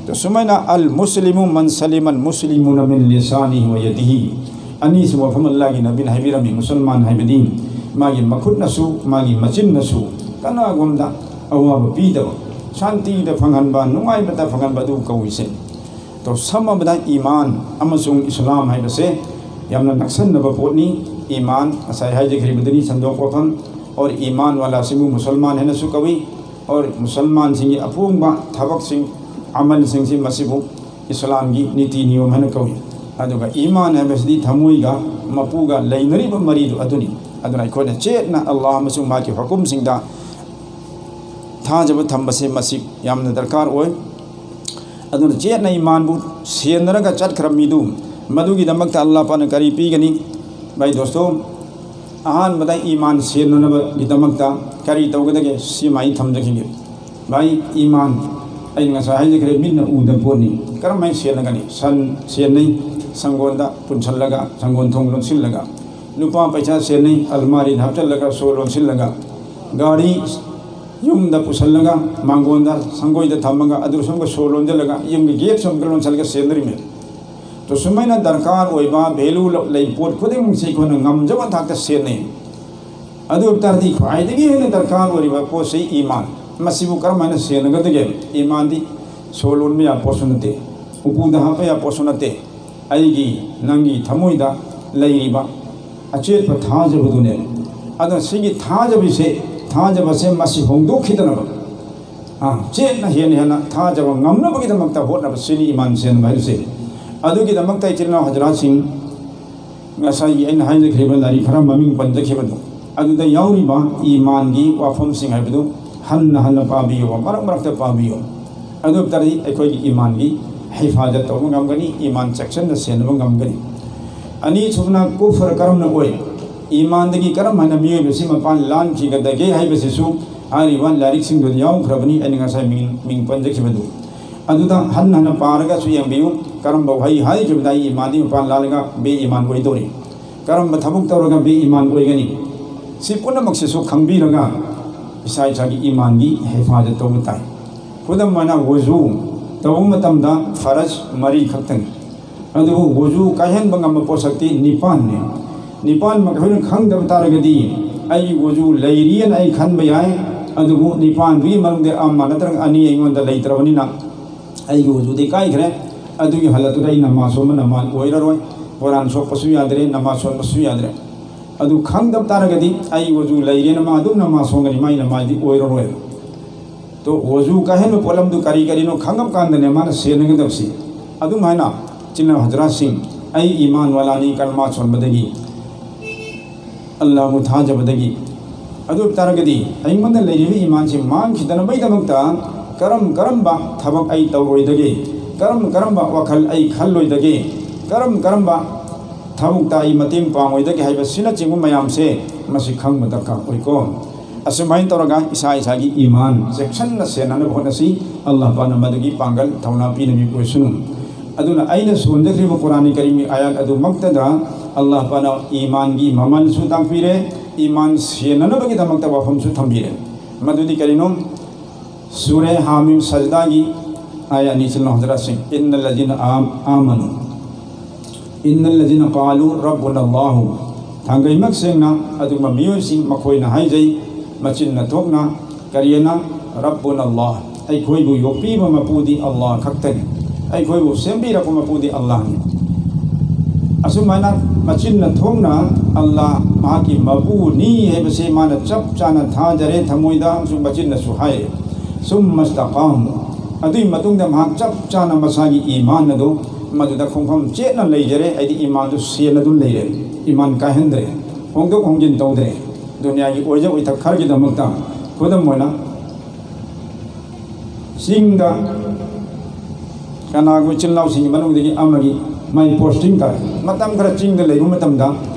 ꯑꯗꯣ ꯁꯨꯃꯥꯏꯅ "ꯑꯜ ꯃꯨꯁꯂꯤꯃꯨ ꯃꯟ ꯁꯂꯤꯃꯜ ꯃꯨꯁꯂꯤꯃꯨꯅ ꯃꯤꯟ ꯂꯤꯁꯥꯅꯤꯍꯤ ꯋ ꯌꯗꯤꯍꯤ", ꯑꯅꯤꯁꯨꯕ ꯋꯥꯐꯝ ꯑꯜꯂꯥꯍꯒꯤ ꯅꯕꯤꯅ ꯍꯥꯏꯕꯤꯔꯝꯃꯤ, ꯃꯨꯁꯜꯃꯥꯟ ꯍꯥꯏꯕꯗꯤ ꯃꯥꯒꯤ ꯃꯈꯨꯠꯅꯁꯨ ꯃꯥꯒꯤ ꯃꯆꯤꯟꯅꯁꯨ ꯀꯅꯥꯒꯨꯝꯗ ꯑꯋꯥꯕ ꯄꯤꯗꯕ, ꯁꯥꯟꯇꯤꯗ ꯐꯪꯍꯟꯕ, ꯅꯨꯡꯉꯥꯏꯕꯗ ꯐꯪꯍꯟꯕ ꯑꯗꯨ ꯀꯧꯏꯁꯦ꯫ ꯑꯗꯣ ꯁꯝꯃꯕꯗ ꯏꯃꯥꯟ ꯑꯃꯁꯨꯡ ꯏꯁꯂꯥꯝ ꯍꯥꯏꯕꯁꯦ ꯌꯥꯝꯅ ꯅꯛꯁꯟꯅꯕ ꯄꯣꯠꯅꯤ꯫ ꯏꯃꯥꯟ ꯉꯁꯥꯏ ꯍꯥꯏꯖꯈ꯭ꯔꯤꯕꯗꯨꯅꯤ ꯁꯟꯗꯣꯛ ꯋꯥꯐꯝ꯫ ꯑꯣꯔ ꯏꯃꯥꯟ ꯋꯥꯂꯥꯁꯤꯕꯨ ꯃꯨꯁꯜꯃꯥꯟ ꯍꯥꯏꯅꯁꯨ ꯀꯧꯏ꯫ ꯑꯣꯔ ꯃꯨꯁꯜꯃꯥꯟꯁꯤꯡꯒꯤ ꯑꯄꯣꯡꯕ ꯊꯕꯛꯁꯤꯡ, ꯑꯃꯜꯁꯤꯡꯁꯤ, ꯃꯁꯤꯕꯨ ꯏꯁꯂꯥꯝꯒꯤ ꯅꯤꯇꯤ ꯅꯤꯌꯣꯝ ꯍꯥꯏꯅ ꯀꯧꯏ꯫ ꯑꯗꯨꯒ ꯏꯃꯥꯟ ꯍꯥꯏꯕꯁꯤꯗꯤ ꯊꯃꯣꯏꯒ ꯃꯄꯨꯒ ꯂꯩꯅꯔꯤꯕ ꯃꯔꯤꯗꯨ ꯑꯗꯨꯅꯤ꯫ ꯑꯗꯨꯅ ꯑꯩꯈꯣꯏꯅ ꯆꯦꯠꯅ ꯑꯜꯂꯥꯍ ꯑꯃꯁꯨꯡ ꯃꯍꯥꯛꯀꯤ ꯍꯨꯀꯨꯝꯁꯤꯡꯗ ꯊꯥꯖꯕ ꯊꯝꯕꯁꯦ ꯃꯁꯤ ꯌꯥꯝꯅ ꯗꯔꯀꯥꯔ ꯑꯣꯏ꯫ ꯑꯗꯨꯅ ꯆꯦꯠꯅ ꯏꯃꯥꯟꯕꯨ ꯁꯦꯟꯅꯔꯒ ꯆꯠꯈ꯭ꯔ ꯃꯤꯗꯨ, ꯃꯗꯨꯒꯤꯗꯃꯛꯇ ꯑꯜꯂꯥꯍ ꯄꯥꯛꯅ ꯀꯔꯤ ꯄꯤꯒꯅꯤ? ꯚꯥꯏ ꯗꯣꯁꯇꯣ, ꯑꯍꯥꯟꯕꯗ ꯏꯃꯥꯟ ꯁꯦꯟꯅꯅꯕꯒꯤꯗꯃꯛꯇ ꯀꯔꯤ ꯇꯧꯒꯗꯒꯦ? ꯁꯤꯃ ꯑꯩ ꯊꯝꯖꯈꯤꯒꯦ꯫ ꯚꯥꯏ, ꯏꯃꯥꯟ, ꯑꯩꯅ ꯉꯁꯥꯏ ꯍꯥꯏꯖꯈ꯭ꯔꯦ, ꯃꯤꯠꯅ ꯎꯗꯕ ꯄꯣꯠꯅꯤ꯫ ꯀꯔꯝꯍꯥꯏꯅ ꯁꯦꯟꯅꯒꯅꯤ? ꯁꯟ ꯁꯦꯟꯅꯩ, ꯁꯪꯒꯣꯟꯗ ꯄꯨꯟꯁꯤꯜꯂꯒ, ꯁꯪꯒꯣꯟ ꯊꯣꯡ ꯂꯣꯟꯁꯤꯜꯂꯒ꯫ ꯂꯨꯄꯥ ꯄꯩꯁꯥ ꯁꯦꯟꯅꯩ, ꯑꯜꯃꯥꯔꯤꯗ ꯍꯥꯞꯆꯤꯜꯂꯒ, ꯁꯣ ꯂꯣꯟꯁꯤꯜꯂꯒ꯫ ꯒꯥꯔꯤ ꯌꯨꯝꯗ ꯄꯨꯁꯤꯜꯂꯒ, ꯃꯥꯡꯒꯣꯟꯗ, ꯁꯪꯒꯣꯏꯗ ꯊꯝꯃꯒ, ꯑꯗꯨ ꯁꯣꯝꯒ ꯁꯣ ꯂꯣꯟꯁꯤꯜꯂꯒ, ꯌꯨꯝꯒꯤ ꯒꯦꯠ ꯁꯣꯝꯒ ꯂꯣꯟꯁꯤꯜꯂꯒ ꯁꯦꯟꯅꯔꯤꯃꯦ꯫ ꯑꯗꯣ ꯁꯨꯃꯥꯏꯅ ꯗꯔꯀꯥꯔ ꯑꯣꯏꯕ, ꯚꯦꯂꯨ ꯂꯩ ꯄꯣꯠ ꯈꯨꯗꯤꯡꯃꯛꯁꯤ ꯑꯩꯈꯣꯏꯅ ꯉꯝꯖꯕ ꯊꯥꯛꯇ ꯁꯦꯟꯅꯩ꯫ ꯑꯗꯨ ꯑꯣꯏꯕ ꯇꯥꯔꯗꯤ ꯈ꯭ꯋꯥꯏꯗꯒꯤ ꯍꯦꯟꯅ ꯗꯔꯀꯥꯔ ꯑꯣꯏꯔꯤꯕ ꯄꯣꯠꯁꯤ ꯏꯃꯥꯟ꯫ ꯃꯁꯤꯕꯨ ꯀꯔꯝꯍꯥꯏꯅ ꯁꯦꯟꯅꯒꯗꯒꯦ? ꯏꯃꯥꯟꯗꯤ ꯁꯣ ꯂꯣꯟꯕ ꯌꯥꯕ ꯄꯣꯠꯁꯨ ꯅꯠꯇꯦ, ꯎꯄꯨꯗ ꯍꯥꯞꯄ ꯌꯥꯕ ꯄꯣꯠꯁꯨ ꯅꯠꯇꯦ꯫ ꯑꯩꯒꯤ, ꯅꯪꯒꯤ ꯊꯃꯣꯏꯗ ꯂꯩꯔꯤꯕ ꯑꯆꯦꯠꯄ ꯊꯥꯖꯕꯗꯨꯅꯦ꯫ ꯑꯗꯨꯅ ꯁꯤꯒꯤ ꯊꯥꯖꯕꯁꯦ, ꯊꯥꯖꯕꯁꯦ ꯃꯁꯤ ꯍꯣꯡꯗꯣꯛꯈꯤꯗꯅꯕ, ꯑ, ꯆꯦꯠꯅ ꯍꯦꯟꯅ ꯍꯦꯟꯅ ꯊꯥꯖꯕ ꯉꯝꯅꯕꯒꯤꯗꯃꯛꯇ ꯍꯣꯠꯅꯕ, ꯁꯤꯅꯤ ꯏꯃꯥꯟ ꯁꯦꯟꯕ ꯍꯥꯏꯕꯁꯦ꯫ ꯑꯗꯨꯒꯤꯗꯃꯛꯇ ꯏꯆꯤꯜ ꯏꯅꯥꯎ ꯍꯖꯔꯥꯠꯁꯤꯡ, ꯉꯁꯥꯏꯒꯤ ꯑꯩꯅ ꯍꯥꯏꯖꯈ꯭ꯔꯤꯕ ꯂꯥꯏꯔꯤꯛ ꯈꯔ ꯃꯃꯤꯡ ꯄꯟꯖꯈꯤꯕꯗꯨ, ꯑꯗꯨꯗ ꯌꯥꯎꯔꯤꯕ ꯏꯃꯥꯟꯒꯤ ꯋꯥꯐꯝꯁꯤꯡ ꯍꯥꯏꯕꯗꯨ ꯍꯟꯅ ꯍꯟꯅ ꯄꯥꯕꯤꯌꯨ, ꯃꯔꯛ ꯃꯔꯛꯇ ꯄꯥꯕꯤꯌꯨ꯫ ꯑꯗꯨ ꯑꯣꯏ ꯇꯥꯔꯗꯤ ꯑꯩꯈꯣꯏꯒꯤ ꯏꯃꯥꯟꯒꯤ ꯍꯤꯐꯥꯖꯠ ꯇꯧꯕ ꯉꯝꯒꯅꯤ, ꯏꯃꯥꯟ ꯆꯦꯛꯁꯤꯟꯅ ꯁꯦꯟꯅꯕ ꯉꯝꯒꯅꯤ꯫ ꯑꯅꯤꯁꯨꯕꯅ ꯀꯨꯐꯔ ꯀꯔꯝꯅ ꯑꯣꯏ, ꯏꯃꯥꯟꯗꯒꯤ ꯀꯔꯝ ꯍꯥꯏꯅ ꯃꯤꯑꯣꯏꯕꯁꯤ ꯃꯄꯥꯟ ꯂꯥꯟꯈꯤꯒꯗꯒꯦ ꯍꯥꯏꯕꯁꯤꯁꯨ ꯍꯥꯏꯔꯤꯕ ꯂꯥꯏꯔꯤꯛꯁꯤꯡꯗꯨꯗ ꯌꯥꯎꯈ꯭ꯔꯕꯅꯤ, ꯑꯩꯅ ꯉꯁꯥꯏ ꯃꯤꯡ, ꯃꯤꯡ ꯄꯟꯖꯈꯤꯕꯗꯨ꯫ ꯑꯗꯨꯗ ꯍꯟꯅ ꯍꯟꯅ ꯄꯥꯔꯒꯁꯨ ꯌꯦꯡꯕꯤꯌꯨ, ꯀꯔꯝꯕ ꯋꯥꯍꯩ ꯍꯥꯏꯈꯤꯕꯗ ꯑꯩ ꯏꯃꯥꯟꯗꯒꯤ ꯃꯄꯥꯟ ꯂꯥꯜꯂꯒ ꯕꯦ ꯏꯃꯥꯟ ꯑꯣꯏꯗꯧꯔꯤ, ꯀꯔꯝꯕ ꯊꯕꯛ ꯇꯧꯔꯒ ꯕꯦ ꯏꯃꯥꯟ ꯑꯣꯏꯒꯅꯤ, ꯁꯤ ꯄꯨꯝꯅꯃꯛꯁꯤꯁꯨ ꯈꯪꯕꯤꯔꯒ ꯏꯁꯥ ꯏꯁꯥꯒꯤ ꯏꯃꯥꯟꯒꯤ ꯍꯤꯐꯥꯖꯠ ꯇꯧꯕ ꯇꯥꯏ꯫ ꯈꯨꯗꯝ ꯑꯣꯏꯅ ꯋꯨꯖꯨ ꯇꯧꯕ ꯃꯇꯝꯗ ꯐꯔꯖ ꯃꯔꯤ ꯈꯛꯇꯅꯤ꯫ ꯑꯗꯨꯕꯨ ꯋꯨꯖꯨ ꯀꯥꯏꯍꯟꯕ ꯉꯝꯕ ꯄꯣꯠꯁꯛꯇꯤ ꯅꯤꯄꯥꯟꯅꯤ꯫ ꯅꯤꯄꯥꯟꯃꯛ ꯑꯩꯈꯣꯏꯅ ꯈꯪꯗꯕ ꯇꯥꯔꯒꯗꯤ ꯑꯩꯒꯤ ꯋꯨꯖꯨ ꯂꯩꯔꯤꯑꯅ ꯑꯩ ꯈꯟꯕ ꯌꯥꯏ꯫ ꯑꯗꯨꯕꯨ ꯅꯤꯄꯥꯟꯗꯨꯒꯤ ꯃꯅꯨꯡꯗ ꯑꯃ ꯅꯠꯇ꯭ꯔꯒ ꯑꯅꯤ ꯑꯩꯉꯣꯟꯗ ꯂꯩꯇ꯭ꯔꯕꯅꯤꯅ ꯑꯩꯒꯤ ꯋꯨꯖꯨꯗꯤ ꯀꯥꯏꯈ꯭ꯔꯦ꯫ ꯑꯗꯨꯒꯤ ꯍꯥꯂꯠꯇꯨꯗ ꯑꯩ ꯅꯃꯥꯖ ꯁꯣꯟꯕ ꯅꯃꯥꯖ ꯑꯣꯏꯔꯔꯣꯏ꯫ ꯀꯨꯔꯥꯟ ꯁꯣꯛꯄꯁꯨ ꯌꯥꯗ꯭ꯔꯦ, ꯅꯃꯥꯖ ꯁꯣꯟꯕꯁꯨ ꯌꯥꯗ꯭ꯔꯦ꯫ ꯑꯗꯨ ꯈꯪꯗꯕ ꯇꯥꯔꯒꯗꯤ ꯑꯩ ꯋꯨꯖꯨ ꯂꯩꯔꯦꯅ ꯃꯥ ꯑꯗꯨꯝ ꯅꯃꯥꯖ ꯁꯣꯟꯒꯅꯤ, ꯃꯥꯏ ꯅꯃꯥꯖꯗꯤ ꯑꯣꯏꯔꯔꯣꯏ꯫ ꯇꯣ, ꯋꯨꯖꯨ ꯀꯥꯏꯍꯟꯕ ꯄꯣꯠꯂꯝꯗꯨ ꯀꯔꯤ ꯀꯔꯤꯅꯣ ꯈꯪꯉꯕ ꯀꯥꯟꯗꯅꯦ ꯃꯥꯅ ꯁꯦꯟꯅꯒꯗꯕꯁꯤ꯫ ꯑꯗꯨꯝꯍꯥꯏꯅ ꯏꯆꯤꯟ ꯏꯅꯥꯎ ꯍꯖꯔꯥꯠꯁꯤꯡ, ꯑꯩ ꯏꯃꯥꯟ ꯋꯥꯂꯥꯅꯤ ꯀꯂꯃꯥ ꯁꯣꯟꯕꯗꯒꯤ, ꯑꯜꯂꯥꯍꯕꯨ ꯊꯥꯖꯕꯗꯒꯤ꯫ ꯑꯗꯨ ꯑꯣꯏꯕ ꯇꯥꯔꯒꯗꯤ ꯑꯩꯉꯣꯟꯗ ꯂꯩꯔꯤꯕ ꯏꯃꯥꯟꯁꯤ ꯃꯥꯡꯈꯤꯗꯅꯕꯒꯤꯗꯃꯛꯇ ꯀꯔꯝ ꯀꯔꯝꯕ ꯊꯕꯛ ꯑꯩ ꯇꯧꯔꯣꯏꯗꯒꯦ, ꯀꯔꯝ ꯀꯔꯝꯕ ꯋꯥꯈꯜ ꯑꯩ ꯈꯜꯂꯣꯏꯗꯒꯦ, ꯀꯔꯝ ꯀꯔꯝꯕ ꯊꯕꯛꯇ ꯑꯩ ꯃꯇꯦꯡ ꯄꯥꯡꯉꯣꯏꯗꯒꯦ ꯍꯥꯏꯕꯁꯤꯅꯆꯤꯡꯕ ꯃꯌꯥꯝꯁꯦ ꯃꯁꯤ ꯈꯪꯕ ꯗꯔꯀꯥꯔ ꯑꯣꯏꯀꯣ꯫ ꯑꯁꯨꯃꯥꯏꯅ ꯇꯧꯔꯒ ꯏꯁꯥ ꯏꯁꯥꯒꯤ ꯏꯃꯥꯟ ꯆꯦꯛꯁꯤꯟꯅ ꯁꯦꯟꯅꯅꯕ ꯍꯣꯠꯅꯁꯤ꯫ ꯑꯜꯂꯥꯍ ꯄꯥꯛꯅ ꯃꯗꯨꯒꯤ ꯄꯥꯡꯒꯜ ꯊꯧꯅꯥ ꯄꯤꯅꯕꯤꯕ ꯑꯣꯏꯁꯅꯨ꯫ ꯑꯗꯨꯅ ꯑꯩꯅ ꯁꯣꯟꯖꯈ꯭ꯔꯤꯕ ꯀꯨꯔꯥꯟꯒꯤ ꯀꯔꯤꯝꯒꯤ ꯑꯥꯌꯥꯠ ꯑꯗꯨꯃꯛꯇꯗ ꯑꯜꯂꯥꯍ ꯄꯥꯛꯅ ꯏꯃꯥꯟꯒꯤ ꯃꯃꯜꯁꯨ ꯇꯥꯛꯄꯤꯔꯦ, ꯏꯃꯥꯟ ꯁꯦꯟꯅꯅꯕꯒꯤꯗꯃꯛꯇ ꯋꯥꯐꯝꯁꯨ ꯊꯝꯕꯤꯔꯦ꯫ ꯃꯗꯨꯗꯤ ꯀꯔꯤꯅꯣ? ꯁꯨꯔꯦ ꯍꯥꯃꯤꯝ ꯁꯖꯗꯥꯒꯤ ꯑꯥꯌꯥꯠ ꯑꯅꯤ ꯆꯤꯜꯂꯣ ꯍꯖꯔꯥꯠꯁꯤꯡ꯫ ꯏꯟꯅ ꯂꯖꯤꯅ ꯑꯥꯝ-, ꯑꯥꯃꯅꯨ꯫ ꯏꯟꯅ ꯂꯖꯤꯅ ꯀꯥꯂꯨ ꯔꯕꯨꯅ ꯑꯜꯂꯥꯍꯨ꯫ ꯊꯥꯡꯒꯩꯃꯛ ꯁꯦꯡꯅ ꯑꯗꯨꯒꯨꯝꯕ ꯃꯤꯑꯣꯏꯁꯤꯡ ꯃꯈꯣꯏꯅ ꯍꯥꯏꯖꯩ, ꯃꯆꯤꯟꯅ ꯊꯣꯛꯅ ꯀꯔꯤꯅ? ꯔꯕꯨꯅ ꯑꯜꯂꯥꯍ꯫ ꯑꯩꯈꯣꯏꯕꯨ ꯌꯣꯛꯄꯤꯕ ꯃꯄꯨꯗꯤ ꯑꯜꯂꯥꯍ ꯈꯛꯇꯅꯤ꯫ ꯑꯩꯈꯣꯏꯕꯨ ꯁꯦꯝꯕꯤꯔꯛꯄ ꯃꯄꯨꯗꯤ ꯑꯜꯂꯥꯍꯅꯤ꯫ ꯑꯁꯨꯃꯥꯏꯅ ꯃꯆꯤꯟꯅ ꯊꯣꯛꯅ ꯑꯜꯂꯥꯍ ꯃꯍꯥꯛꯀꯤ ꯃꯄꯨꯅꯤ ꯍꯥꯏꯕꯁꯤ ꯃꯥꯅ ꯆꯞ ꯆꯥꯅ ꯊꯥꯖꯔꯦ, ꯊꯃꯣꯏꯗ ꯑꯃꯁꯨꯡ ꯃꯆꯤꯟꯅꯁꯨ ꯍꯥꯏꯔꯦ꯫ ꯁꯨꯝꯃ ꯏꯁꯇꯀꯥꯃꯨ꯫ ꯑꯗꯨꯒꯤ ꯃꯇꯨꯡꯗ ꯃꯍꯥꯛ ꯆꯞ ꯆꯥꯅ ꯃꯁꯥꯒꯤ ꯏꯃꯥꯟ ꯑꯗꯨ ꯃꯗꯨꯗ ꯈꯣꯡꯐꯝ ꯆꯦꯠꯅ ꯂꯩꯖꯔꯦ, ꯍꯥꯏꯗꯤ ꯏꯃꯥꯟꯗꯨ ꯁꯦꯟꯅꯗꯨꯅ ꯂꯩꯔꯦ, ꯏꯃꯥꯟ ꯀꯥꯏꯍꯟꯗ꯭ꯔꯦ, ꯍꯣꯡꯗꯣꯛ ꯍꯣꯡꯖꯤꯟ ꯇꯧꯗ꯭ꯔꯦ꯫ ꯗꯨꯅꯤꯌꯥꯒꯤ ꯑꯣꯏꯖ ꯑꯣꯏꯊꯛ ꯈꯔꯒꯤꯗꯃꯛꯇ, ꯈꯨꯗꯝ ꯑꯣꯏꯅ, ꯆꯤꯡꯗ ꯀꯅꯥꯒꯨꯝꯕ ꯏꯆꯤꯜ ꯏꯅꯥꯎꯁꯤꯡꯒꯤ ꯃꯅꯨꯡꯗꯒꯤ ꯑꯃꯒꯤ ꯃꯥꯏ ꯄꯣꯁꯇꯤꯡ ꯇꯥꯏ꯫ ꯃꯇꯝ ꯈꯔ ꯆꯤꯡꯗ ꯂꯩꯕ ꯃꯇꯝꯗ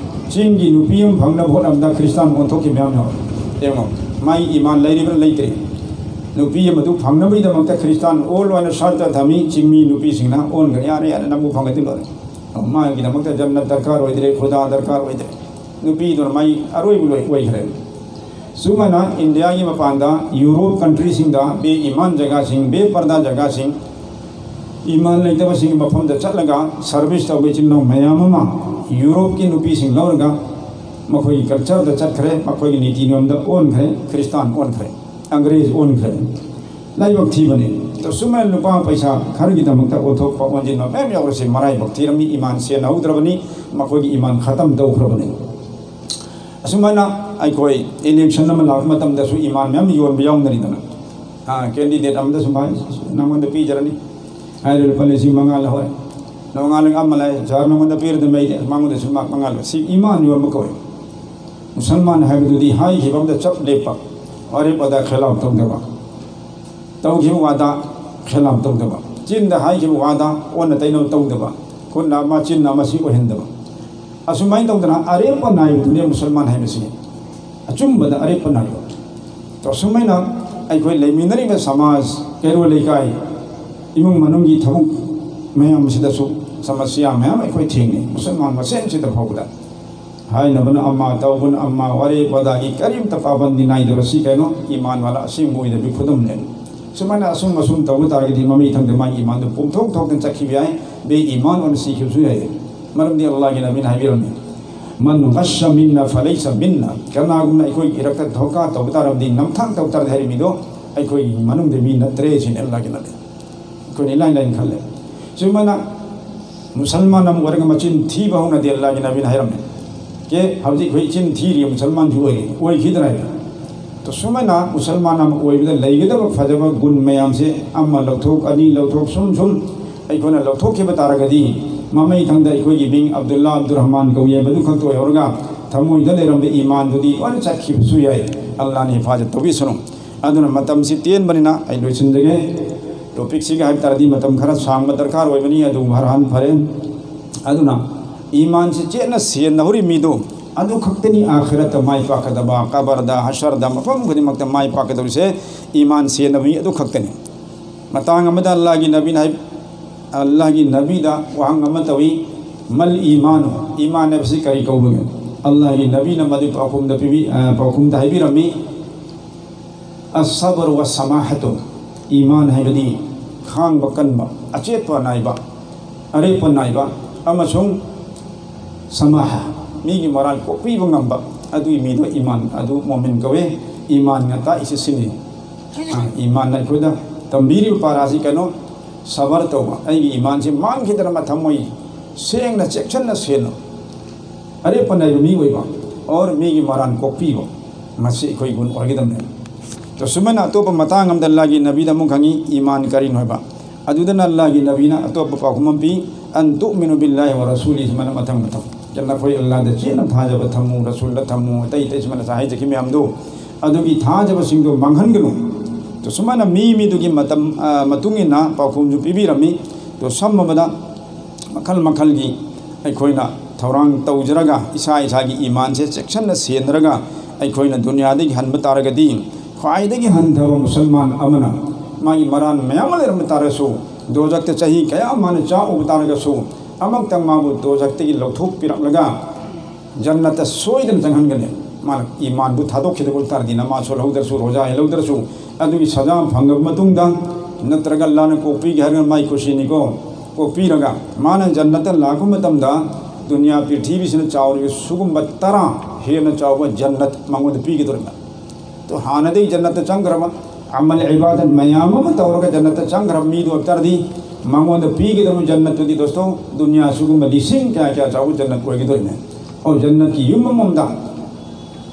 ꯆꯤꯡꯒꯤ ꯅꯨꯄꯤ ꯑꯃ ꯐꯪꯅꯕ ꯍꯣꯠꯅꯕꯗ ꯈ꯭ꯔꯤꯁꯇꯥꯟ ꯑꯣꯟꯊꯣꯛꯈꯤꯕ ꯃꯌꯥꯝ ꯌꯥꯎꯔꯦ꯫ ꯌꯦꯡꯉꯣ, ꯃꯥꯏ ꯏꯃꯥꯟ ꯂꯩꯔꯤꯕ꯭ꯔꯥ ꯂꯩꯇ꯭ꯔꯤ? ꯅꯨꯄꯤ ꯑꯃꯗꯨ ꯐꯪꯅꯕꯒꯤꯗꯃꯛꯇ ꯈ꯭ꯔꯤꯁꯇꯥꯟ ꯑꯣꯜꯂꯣ ꯍꯥꯏꯅ ꯁꯔꯇ ꯊꯝꯃꯤ꯫ ꯆꯤꯡꯃꯤ ꯅꯨꯄꯤꯁꯤꯡꯅ ꯑꯣꯟꯈ꯭ꯔꯦ, "ꯌꯥꯔꯦ, ꯌꯥꯔꯦ, ꯅꯪꯕꯨ ꯐꯪꯉꯗꯤ ꯂꯣꯏꯔꯦ꯫ ꯃꯥꯒꯤꯗꯃꯛꯇ ꯖꯟꯅꯠ ꯗꯔꯀꯥꯔ ꯑꯣꯏꯗ꯭ꯔꯦ, ꯈꯨꯗꯥ ꯗꯔꯀꯥꯔ ꯑꯣꯏꯗ꯭ꯔꯦ"꯫ ꯅꯨꯄꯤꯗꯨꯅ ꯃꯥꯏ ꯑꯔꯣꯏꯕ ꯂꯣꯏ ꯑꯣꯏꯈ꯭ꯔꯦ꯫ ꯁꯨꯃꯥꯏꯅ ꯏꯟꯗꯤꯌꯥꯒꯤ ꯃꯄꯥꯟꯗ, ꯌꯨꯔꯣꯞ ꯀꯟꯇ꯭ꯔꯤꯁꯤꯡꯗ, ꯕꯦ ꯏꯃꯥꯟ ꯖꯒꯥꯁꯤꯡ, ꯕꯦ ꯄꯔꯗꯥ ꯖꯒꯥꯁꯤꯡ, ꯏꯃꯥꯟ ꯂꯩꯇꯕꯁꯤꯡꯒꯤ ꯃꯐꯝꯗ ꯆꯠꯂꯒ ꯁꯔꯚꯤꯁ ꯇꯧꯕ ꯏꯆꯤꯟ ꯏꯅꯥꯎ ꯃꯌꯥꯝ ꯑꯃ ꯌꯨꯔꯣꯞꯀꯤ ꯅꯨꯄꯤꯁꯤꯡ ꯂꯧꯔꯒ ꯃꯈꯣꯏꯒꯤ ꯀꯜꯆꯔꯗ ꯆꯠꯈ꯭ꯔꯦ, ꯃꯈꯣꯏꯒꯤ ꯅꯤꯇꯤ ꯅꯤꯌꯣꯝꯗ ꯑꯣꯟꯈ꯭ꯔꯦ, ꯈ꯭ꯔꯤꯁꯇꯥꯟ ꯑꯣꯟꯈ꯭ꯔꯦ, ꯑꯪꯒ꯭ꯔꯦꯖ ꯑꯣꯟꯈ꯭ꯔꯦ꯫ ꯂꯥꯏꯕꯛ ꯊꯤꯕꯅꯤ꯫ ꯁꯨꯃꯥꯏꯅ ꯂꯨꯄꯥ ꯄꯩꯁꯥ ꯈꯔꯒꯤꯗꯃꯛꯇ ꯑꯣꯟꯊꯣꯛꯄ ꯑꯣꯟꯁꯤꯟꯕ ꯃꯌꯥꯝ ꯌꯥꯎꯔꯁꯤ, ꯃꯔꯥꯏꯕꯛ ꯊꯤꯔꯝꯃꯤ, ꯏꯃꯥꯟ ꯁꯦꯟꯅꯍꯧꯗ꯭ꯔꯕꯅꯤ, ꯃꯈꯣꯏꯒꯤ ꯏꯃꯥꯟ ꯈꯇꯝ ꯇꯧꯈ꯭ꯔꯕꯅꯤ꯫ ꯑꯁꯨꯃꯥꯏꯅ ꯑꯩꯈꯣꯏ ꯏꯂꯦꯛꯁꯟ ꯑꯃ ꯂꯥꯛꯄ ꯃꯇꯝꯗꯁꯨ ꯏꯃꯥꯟ ꯃꯌꯥꯝ ꯌꯣꯟꯕ ꯌꯥꯎꯅꯔꯤꯗꯅ꯫ ꯑꯥ, ꯀꯦꯟꯗꯤꯗꯦꯠ ꯑꯃꯗꯁꯨ ꯃꯥꯏ ꯅꯉꯣꯟꯗ ꯄꯤꯖꯔꯅꯤ ꯍꯥꯏꯔꯦ, ꯂꯨꯄꯥ ꯂꯤꯁꯤꯡ ꯃꯉꯥ ꯂꯧꯍꯧꯔꯦ꯫ ꯅꯣꯡꯉꯥꯜꯂꯒ ꯑꯃ ꯂꯥꯛꯑꯦ, "ꯁꯥꯔ, ꯅꯉꯣꯟꯗ ꯄꯤꯔꯗꯝꯃꯦ ꯑꯩꯗꯤ, ꯃꯉꯣꯟꯗꯁꯨ ꯃꯥ ꯃꯉꯥ ꯂꯧꯍꯧꯔꯦ"꯫ ꯁꯤ ꯏꯃꯥꯟ ꯌꯣꯟꯕ ꯀꯧꯋꯦ꯫ ꯃꯨꯁꯜꯃꯥꯟ ꯍꯥꯏꯕꯗꯨꯗꯤ ꯍꯥꯏꯈꯤꯕ ꯑꯃꯗ ꯆꯞ ꯂꯦꯞꯄ, ꯋꯥꯔꯦꯞ ꯋꯥꯗꯥ ꯈꯦꯂꯥꯞ ꯇꯧꯗꯕ, ꯇꯧꯈꯤꯕ ꯋꯥꯗꯥ ꯈꯦꯂꯥꯞ ꯇꯧꯗꯕ, ꯆꯤꯟꯗ ꯍꯥꯏꯈꯤꯕ ꯋꯥꯗꯥ ꯑꯣꯟꯅ ꯇꯩꯅꯕ ꯇꯧꯗꯕ, ꯈꯨꯠꯅ ꯑꯃ ꯆꯤꯟꯅ ꯑꯃ ꯁꯤ ꯑꯣꯏꯍꯟꯗꯕ, ꯑꯁꯨꯃꯥꯏꯅ ꯇꯧꯗꯅ ꯑꯔꯦꯞꯄ ꯅꯥꯏꯕꯗꯨꯅꯦ ꯃꯨꯁꯜꯃꯥꯟ ꯍꯥꯏꯕꯁꯤ꯫ ꯑꯆꯨꯝꯕꯗ ꯑꯔꯦꯞꯄ ꯅꯥꯏꯕ꯫ ꯑꯁꯨꯃꯥꯏꯅ ꯑꯩꯈꯣꯏ ꯂꯩꯃꯤꯟꯅꯔꯤꯕ ꯁꯃꯥꯖ, ꯀꯩꯔꯣꯜ ꯂꯩꯀꯥꯏ, ꯏꯃꯨꯡ ꯃꯅꯨꯡꯒꯤ ꯊꯕꯛ ꯃꯌꯥꯝꯁꯤꯗꯁꯨ ꯁꯃꯁ꯭ꯌꯥ ꯃꯌꯥꯝ ꯑꯩꯈꯣꯏ ꯊꯦꯡꯅꯩ, ꯃꯨꯁꯜꯃꯥꯟ ꯃꯁꯦꯟꯁꯤꯗ ꯐꯥꯎꯕꯗ꯫ ꯍꯥꯏꯅꯕꯅ ꯑꯃ, ꯇꯧꯕꯅ ꯑꯃ, ꯋꯥꯔꯦꯞ ꯋꯥꯗꯥꯒꯤ ꯀꯔꯤꯝꯇ ꯄꯥꯕꯟꯗꯤ ꯅꯥꯏꯗꯕ꯫ ꯁꯤ ꯀꯩꯅꯣ? ꯏꯃꯥꯟ ꯋꯥꯂꯥ ꯑꯁꯦꯡꯕ ꯑꯣꯏꯗꯕꯒꯤ ꯈꯨꯗꯝꯅꯦ꯫ ꯁꯨꯃꯥꯏꯅ ꯑꯁꯨꯝ ꯑꯁꯨꯝ ꯇꯧꯕ ꯇꯥꯔꯒꯗꯤ ꯃꯃꯩ ꯊꯪꯗ ꯃꯥꯒꯤ ꯏꯃꯥꯟꯗꯨ ꯄꯨꯝꯊꯣꯛ ꯊꯣꯛꯇꯅ ꯆꯠꯈꯤꯕ ꯌꯥꯏ, ꯕꯦ ꯏꯃꯥꯟ ꯑꯣꯏꯅ ꯁꯤꯈꯤꯕꯁꯨ ꯌꯥꯏ꯫ ꯃꯔꯝꯗꯤ ꯑꯜꯂꯥꯍꯒꯤ ꯅꯕꯤꯅ ꯍꯥꯏꯕꯤꯔꯝꯃꯤ, "ꯃꯟ ꯒꯁꯁ ꯃꯤꯟꯅ ꯐꯂꯩꯁ ꯃꯤꯟꯅ"꯫ ꯀꯅꯥꯒꯨꯝꯅ ꯑꯩꯈꯣꯏꯒꯤ ꯏꯔꯛꯇ ꯙꯣꯀꯥ ꯇꯧꯕ ꯇꯥꯔꯕꯗꯤ, ꯅꯝꯊꯥꯛ ꯇꯧꯕ ꯇꯥꯔꯗꯤ ꯍꯥꯏꯔꯤꯕ ꯃꯤꯗꯣ ꯑꯩꯈꯣꯏꯒꯤ ꯃꯅꯨꯡꯗ ꯃꯤ ꯅꯠꯇ꯭ꯔꯦ ꯁꯤꯅꯤ ꯑꯜꯂꯥꯍꯒꯤ ꯅꯕꯤ꯫ ꯑꯩꯈꯣꯏꯅ ꯏꯂꯥꯏ ꯂꯥꯏꯅ ꯈꯜꯂꯦ꯫ ꯁꯨꯃꯥꯏꯅ ꯃꯨꯁꯜꯃꯥꯟ ꯑꯃ ꯑꯣꯏꯔꯒ ꯃꯆꯤꯟ ꯊꯤꯕ ꯍꯧꯅꯗꯦ, ꯑꯜꯂꯥꯍꯒꯤ ꯅꯕꯤꯅ ꯍꯥꯏꯔꯝꯃꯦ꯫ ꯀꯦ, ꯍꯧꯖꯤꯛ ꯑꯩꯈꯣꯏ ꯆꯤꯟ ꯊꯤꯔꯤ, ꯃꯨꯁꯜꯃꯥꯟꯁꯨ ꯑꯣꯏꯔꯤ, ꯑꯣꯏꯈꯤꯗ꯭ꯔꯥ ꯍꯥꯏꯕ? ꯇꯣ, ꯁꯨꯃꯥꯏꯅ ꯃꯨꯁꯜꯃꯥꯟ ꯑꯃ ꯑꯣꯏꯕꯗ ꯂꯩꯒꯗꯕ ꯐꯖꯕ ꯒꯨꯟ ꯃꯌꯥꯝꯁꯦ ꯑꯃ ꯂꯧꯊꯣꯛ, ꯑꯅꯤ ꯂꯧꯊꯣꯛ, ꯁꯨꯝ ꯁꯨꯝ ꯑꯩꯈꯣꯏꯅ ꯂꯧꯊꯣꯛꯈꯤꯕ ꯇꯥꯔꯒꯗꯤ, ꯃꯃꯩ ꯊꯪꯗ ꯑꯩꯈꯣꯏꯒꯤ ꯃꯤꯡ ꯑꯕꯗꯨꯜꯂꯥ, ꯑꯕꯗꯨꯔ ꯔꯍꯃꯥꯟ ꯀꯧꯏ ꯍꯥꯏꯕꯗꯨ ꯈꯛꯇ ꯑꯣꯏꯍꯧꯔꯒ ꯊꯃꯣꯏꯗ ꯂꯩꯔꯝꯕ ꯏꯃꯥꯟꯗꯨꯗꯤ ꯂꯣꯏꯅ ꯆꯠꯈꯤꯕꯁꯨ ꯌꯥꯏ꯫ ꯑꯜꯂꯥꯍꯅ ꯍꯤꯐꯥꯖꯠ ꯇꯧꯕꯤꯁꯅꯨ꯫ ꯑꯗꯨꯅ ꯃꯇꯝꯁꯤ ꯇꯦꯟꯕꯅꯤꯅ ꯑꯩ ꯂꯣꯏꯁꯤꯟꯖꯒꯦ꯫ ꯇꯣꯄꯤꯛꯁꯤꯒ ꯍꯥꯏꯕ ꯇꯥꯔꯗꯤ ꯃꯇꯝ ꯈꯔ ꯁꯥꯡꯕ ꯗꯔꯀꯥꯔ ꯑꯣꯏꯕꯅꯤ, ꯑꯗꯨꯕꯨ ꯍꯔꯍꯥꯟ ꯐꯔꯦ꯫ ꯑꯗꯨꯅ ꯏꯃꯥꯟꯁꯤ ꯆꯦꯠꯅ ꯁꯦꯟꯅꯍꯧꯔꯤ ꯃꯤꯗꯨ ꯑꯗꯨ ꯈꯛꯇꯅꯤ ꯑꯥꯈꯤꯔꯠꯇ ꯃꯥꯏ ꯄꯥꯛꯀꯗꯕ, ꯀꯕꯔꯗ, ꯍꯁꯔꯗ, ꯃꯐꯝ ꯈꯨꯗꯤꯡꯃꯛꯇ ꯃꯥꯏ ꯄꯥꯛꯀꯗꯧꯔꯤꯁꯦ ꯏꯃꯥꯟ ꯁꯦꯟꯅꯕ ꯃꯤ ꯑꯗꯨ ꯈꯛꯇꯅꯤ꯫ ꯃꯇꯥꯡ ꯑꯃꯗ ꯑꯜꯂꯥꯍꯒꯤ ꯅꯕꯤꯅ ꯍꯥꯏ-, ꯑꯜꯂꯥꯍꯒꯤ ꯅꯕꯤꯗ ꯋꯥꯍꯪ ꯑꯃ ꯇꯧꯏ, "ꯃꯜ ꯏꯃꯥꯅꯨ?" ꯏꯃꯥꯟ ꯍꯥꯏꯕꯁꯤ ꯀꯔꯤ ꯀꯧꯕꯒꯦ? ꯑꯜꯂꯥꯍꯒꯤ ꯅꯕꯤꯅ ꯃꯗꯨꯒꯤ ꯄꯥꯎꯈꯨꯝꯗ ꯄꯤꯕꯤ, ꯑ, ꯄꯥꯎꯈꯨꯝꯗ ꯍꯥꯏꯕꯤꯔꯝꯃꯤ, "ꯑꯁꯕꯔ ꯋꯥ ꯁꯃꯥꯍꯇꯨ", ꯏꯃꯥꯟ ꯍꯥꯏꯕꯗꯤ ꯈꯥꯡꯕ ꯀꯟꯕ, ꯑꯆꯦꯠꯄ ꯅꯥꯏꯕ, ꯑꯔꯦꯞꯄ ꯅꯥꯏꯕ, ꯑꯃꯁꯨꯡ ꯁꯃꯥꯍ, ꯃꯤꯒꯤ ꯃꯔꯥꯜ ꯀꯣꯛꯄꯤꯕ ꯉꯝꯕ, ꯑꯗꯨꯒꯤ ꯃꯤꯗꯣ ꯏꯃꯥꯟ, ꯑꯗꯨ ꯃꯣꯃꯤꯟ ꯀꯧꯋꯦ꯫ ꯏꯃꯥꯟꯅ ꯇꯥꯛꯏꯁꯦ ꯁꯤꯅꯤ꯫ ꯑ, ꯏꯃꯥꯟꯅ ꯑꯩꯈꯣꯏꯗ ꯇꯝꯕꯤꯔꯤꯕ ꯄꯥꯔꯥꯁꯤ ꯀꯩꯅꯣ? ꯁꯕꯔ ꯇꯧꯕ, ꯑꯩꯒꯤ ꯏꯃꯥꯟꯁꯤ ꯃꯥꯡꯈꯤꯗꯅ ꯊꯝꯃꯣꯏ ꯁꯦꯡꯅ, ꯆꯦꯛꯁꯤꯟꯅ ꯁꯦꯟꯅ ꯑꯔꯦꯞꯄ ꯅꯥꯏꯕ ꯃꯤ ꯑꯣꯏꯕ, ꯑꯣꯔ ꯃꯤꯒꯤ ꯃꯔꯥꯟ ꯀꯣꯛꯄꯤꯕ, ꯃꯁꯤ ꯑꯩꯈꯣꯏ ꯒꯨꯟ ꯑꯣꯏꯒꯗꯕꯅꯤ꯫ ꯑꯗꯣ ꯁꯨꯃꯥꯏꯅ ꯑꯇꯣꯞꯄ ꯃꯇꯥꯡ ꯑꯃꯗ ꯑꯜꯂꯥꯍꯒꯤ ꯅꯕꯤꯗ ꯑꯃꯨꯛ ꯍꯪꯉꯤ, "ꯏꯃꯥꯟ ꯀꯔꯤꯅꯣ?" ꯍꯥꯏꯕ꯫ ꯑꯗꯨꯗꯅ ꯑꯜꯂꯥꯍꯒꯤ ꯅꯕꯤꯅ ꯑꯇꯣꯞꯄ ꯄꯥꯎꯈꯨꯝ ꯑꯃ ꯄꯤ, "ꯑꯟ ꯇꯨꯃꯤꯅꯨ ꯕꯤꯜꯂꯥꯍꯤ ꯋꯥ ꯔꯁꯨꯂꯤ", ꯁꯨꯃꯥꯏꯅ ꯃꯊꯪ ꯃꯊꯪ꯫ ꯅꯈꯣꯏ ꯑꯜꯂꯥꯍꯗ ꯆꯦꯠꯅ ꯊꯥꯖꯕ ꯊꯝꯃꯨ, ꯔꯁꯨꯜꯗ ꯊꯝꯃꯨ, ꯑꯇꯩ ꯑꯇꯩ ꯁꯨꯃꯥꯏꯅ ꯉꯁꯥꯏ ꯍꯥꯏꯖꯈꯤꯕ ꯃꯌꯥꯝꯗꯣ, ꯑꯗꯨꯒꯤ ꯊꯥꯖꯕꯁꯤꯡꯗꯣ ꯃꯥꯡꯍꯟꯒꯅꯨ꯫ ꯑꯗꯣ ꯁꯨꯃꯥꯏꯅ ꯃꯤ ꯃꯤꯗꯨꯒꯤ ꯃꯇꯝ, ꯑ, ꯃꯇꯨꯡ ꯏꯟꯅ ꯄꯥꯎꯈꯨꯝꯁꯨ ꯄꯤꯕꯤꯔꯝꯃꯤ꯫ ꯑꯗꯣ ꯁꯝꯃꯕꯗ ꯃꯈꯜ ꯃꯈꯜꯒꯤ ꯑꯩꯈꯣꯏꯅ ꯊꯧꯔꯥꯡ ꯇꯧꯖꯔꯒ, ꯏꯁꯥ ꯏꯁꯥꯒꯤ ꯏꯃꯥꯟꯁꯦ ꯆꯦꯛꯁꯤꯟꯅ ꯁꯦꯟꯅꯔꯒ, ꯑꯩꯈꯣꯏꯅ ꯗꯨꯅꯤꯌꯥꯗꯒꯤ ꯍꯟꯕ ꯇꯥꯔꯒꯗꯤ, ꯈ꯭ꯋꯥꯏꯗꯒꯤ ꯍꯟꯊꯕ ꯃꯨꯁꯜꯃꯥꯟ ꯑꯃꯅ ꯃꯥꯒꯤ ꯃꯔꯥꯟ ꯃꯌꯥꯝ ꯑꯃ ꯂꯩꯔꯝꯕ ꯇꯥꯔꯁꯨ, ꯗꯣꯖꯛꯇ ꯆꯍꯤ ꯀꯌꯥ ꯃꯥꯅ ꯆꯥꯛꯎꯕ ꯇꯥꯔꯒꯁꯨ, ꯑꯃꯨꯛꯇꯪ ꯃꯥꯕꯨ ꯗꯣꯖꯛꯇꯒꯤ ꯂꯧꯊꯣꯛꯄꯤꯔꯛꯂꯒ ꯖꯟꯅꯠꯇ ꯁꯣꯏꯗꯅ ꯆꯪꯍꯟꯒꯅꯤ꯫ ꯃꯥꯅ ꯏꯃꯥꯟꯕꯨ ꯊꯥꯗꯣꯛꯈꯤꯗꯕ ꯑꯣꯏ ꯇꯥꯔꯗꯤ, ꯅꯃꯥꯖ ꯁꯣꯜꯍꯧꯗ꯭ꯔꯁꯨ, ꯔꯣꯖꯥ ꯍꯦꯜꯍꯧꯗ꯭ꯔꯁꯨ, ꯑꯗꯨꯒꯤ ꯁꯖꯥ ꯑꯃ ꯐꯪꯉꯕ ꯃꯇꯨꯡꯗ, ꯅꯠꯇ꯭ꯔꯒ ꯑꯜꯂꯥꯍꯅ ꯀꯣꯛꯄꯤꯒꯦ ꯍꯥꯏꯔꯒꯅ ꯃꯥꯏ ꯈꯨꯁꯤꯅꯤꯀꯣ, ꯀꯣꯛꯄꯤꯔꯒ ꯃꯥꯅ ꯖꯟꯅꯠꯇ ꯂꯥꯛꯄ ꯃꯇꯝꯗ, ꯗꯨꯅꯤꯌꯥ ꯄ꯭ꯔꯤꯊꯤꯕꯤꯁꯤꯅ ꯆꯥꯎꯔꯤꯕ ꯁꯤꯒꯨꯝꯕ ꯇꯔꯥ ꯍꯦꯟꯅ ꯆꯥꯎꯕ ꯖꯟꯅꯠ ꯃꯉꯣꯟꯗ ꯄꯤꯒꯗꯧꯔꯤꯕ꯫ ꯑꯗꯣ ꯍꯥꯟꯅꯗꯒꯤ ꯖꯟꯅꯠꯇ ꯆꯪꯈ꯭ꯔꯕ, ꯑꯃꯜ ꯏꯕꯥꯗꯠ ꯃꯌꯥꯝ ꯑꯃ ꯇꯧꯔꯒ ꯖꯟꯅꯠꯇ ꯆꯪꯈ꯭ꯔꯕ ꯃꯤꯗꯨ ꯑꯣꯏꯕ ꯇꯥꯔꯗꯤ, ꯃꯉꯣꯟꯗ ꯄꯤꯒꯗꯧꯔꯤꯕ ꯖꯟꯅꯠꯇꯨꯗꯤ, ꯗꯣꯁꯇꯣ, ꯗꯨꯅꯤꯌꯥ ꯁꯤꯒꯨꯝꯕ ꯂꯤꯁꯤꯡ ꯀꯌꯥ ꯀꯌꯥ ꯆꯥꯎꯕ ꯖꯟꯅꯠ ꯑꯣꯏꯒꯗꯧꯔꯤꯅꯦ꯫ ꯑꯣ, ꯖꯟꯅꯠꯀꯤ ꯌꯨꯝ ꯑꯃꯃꯝꯗ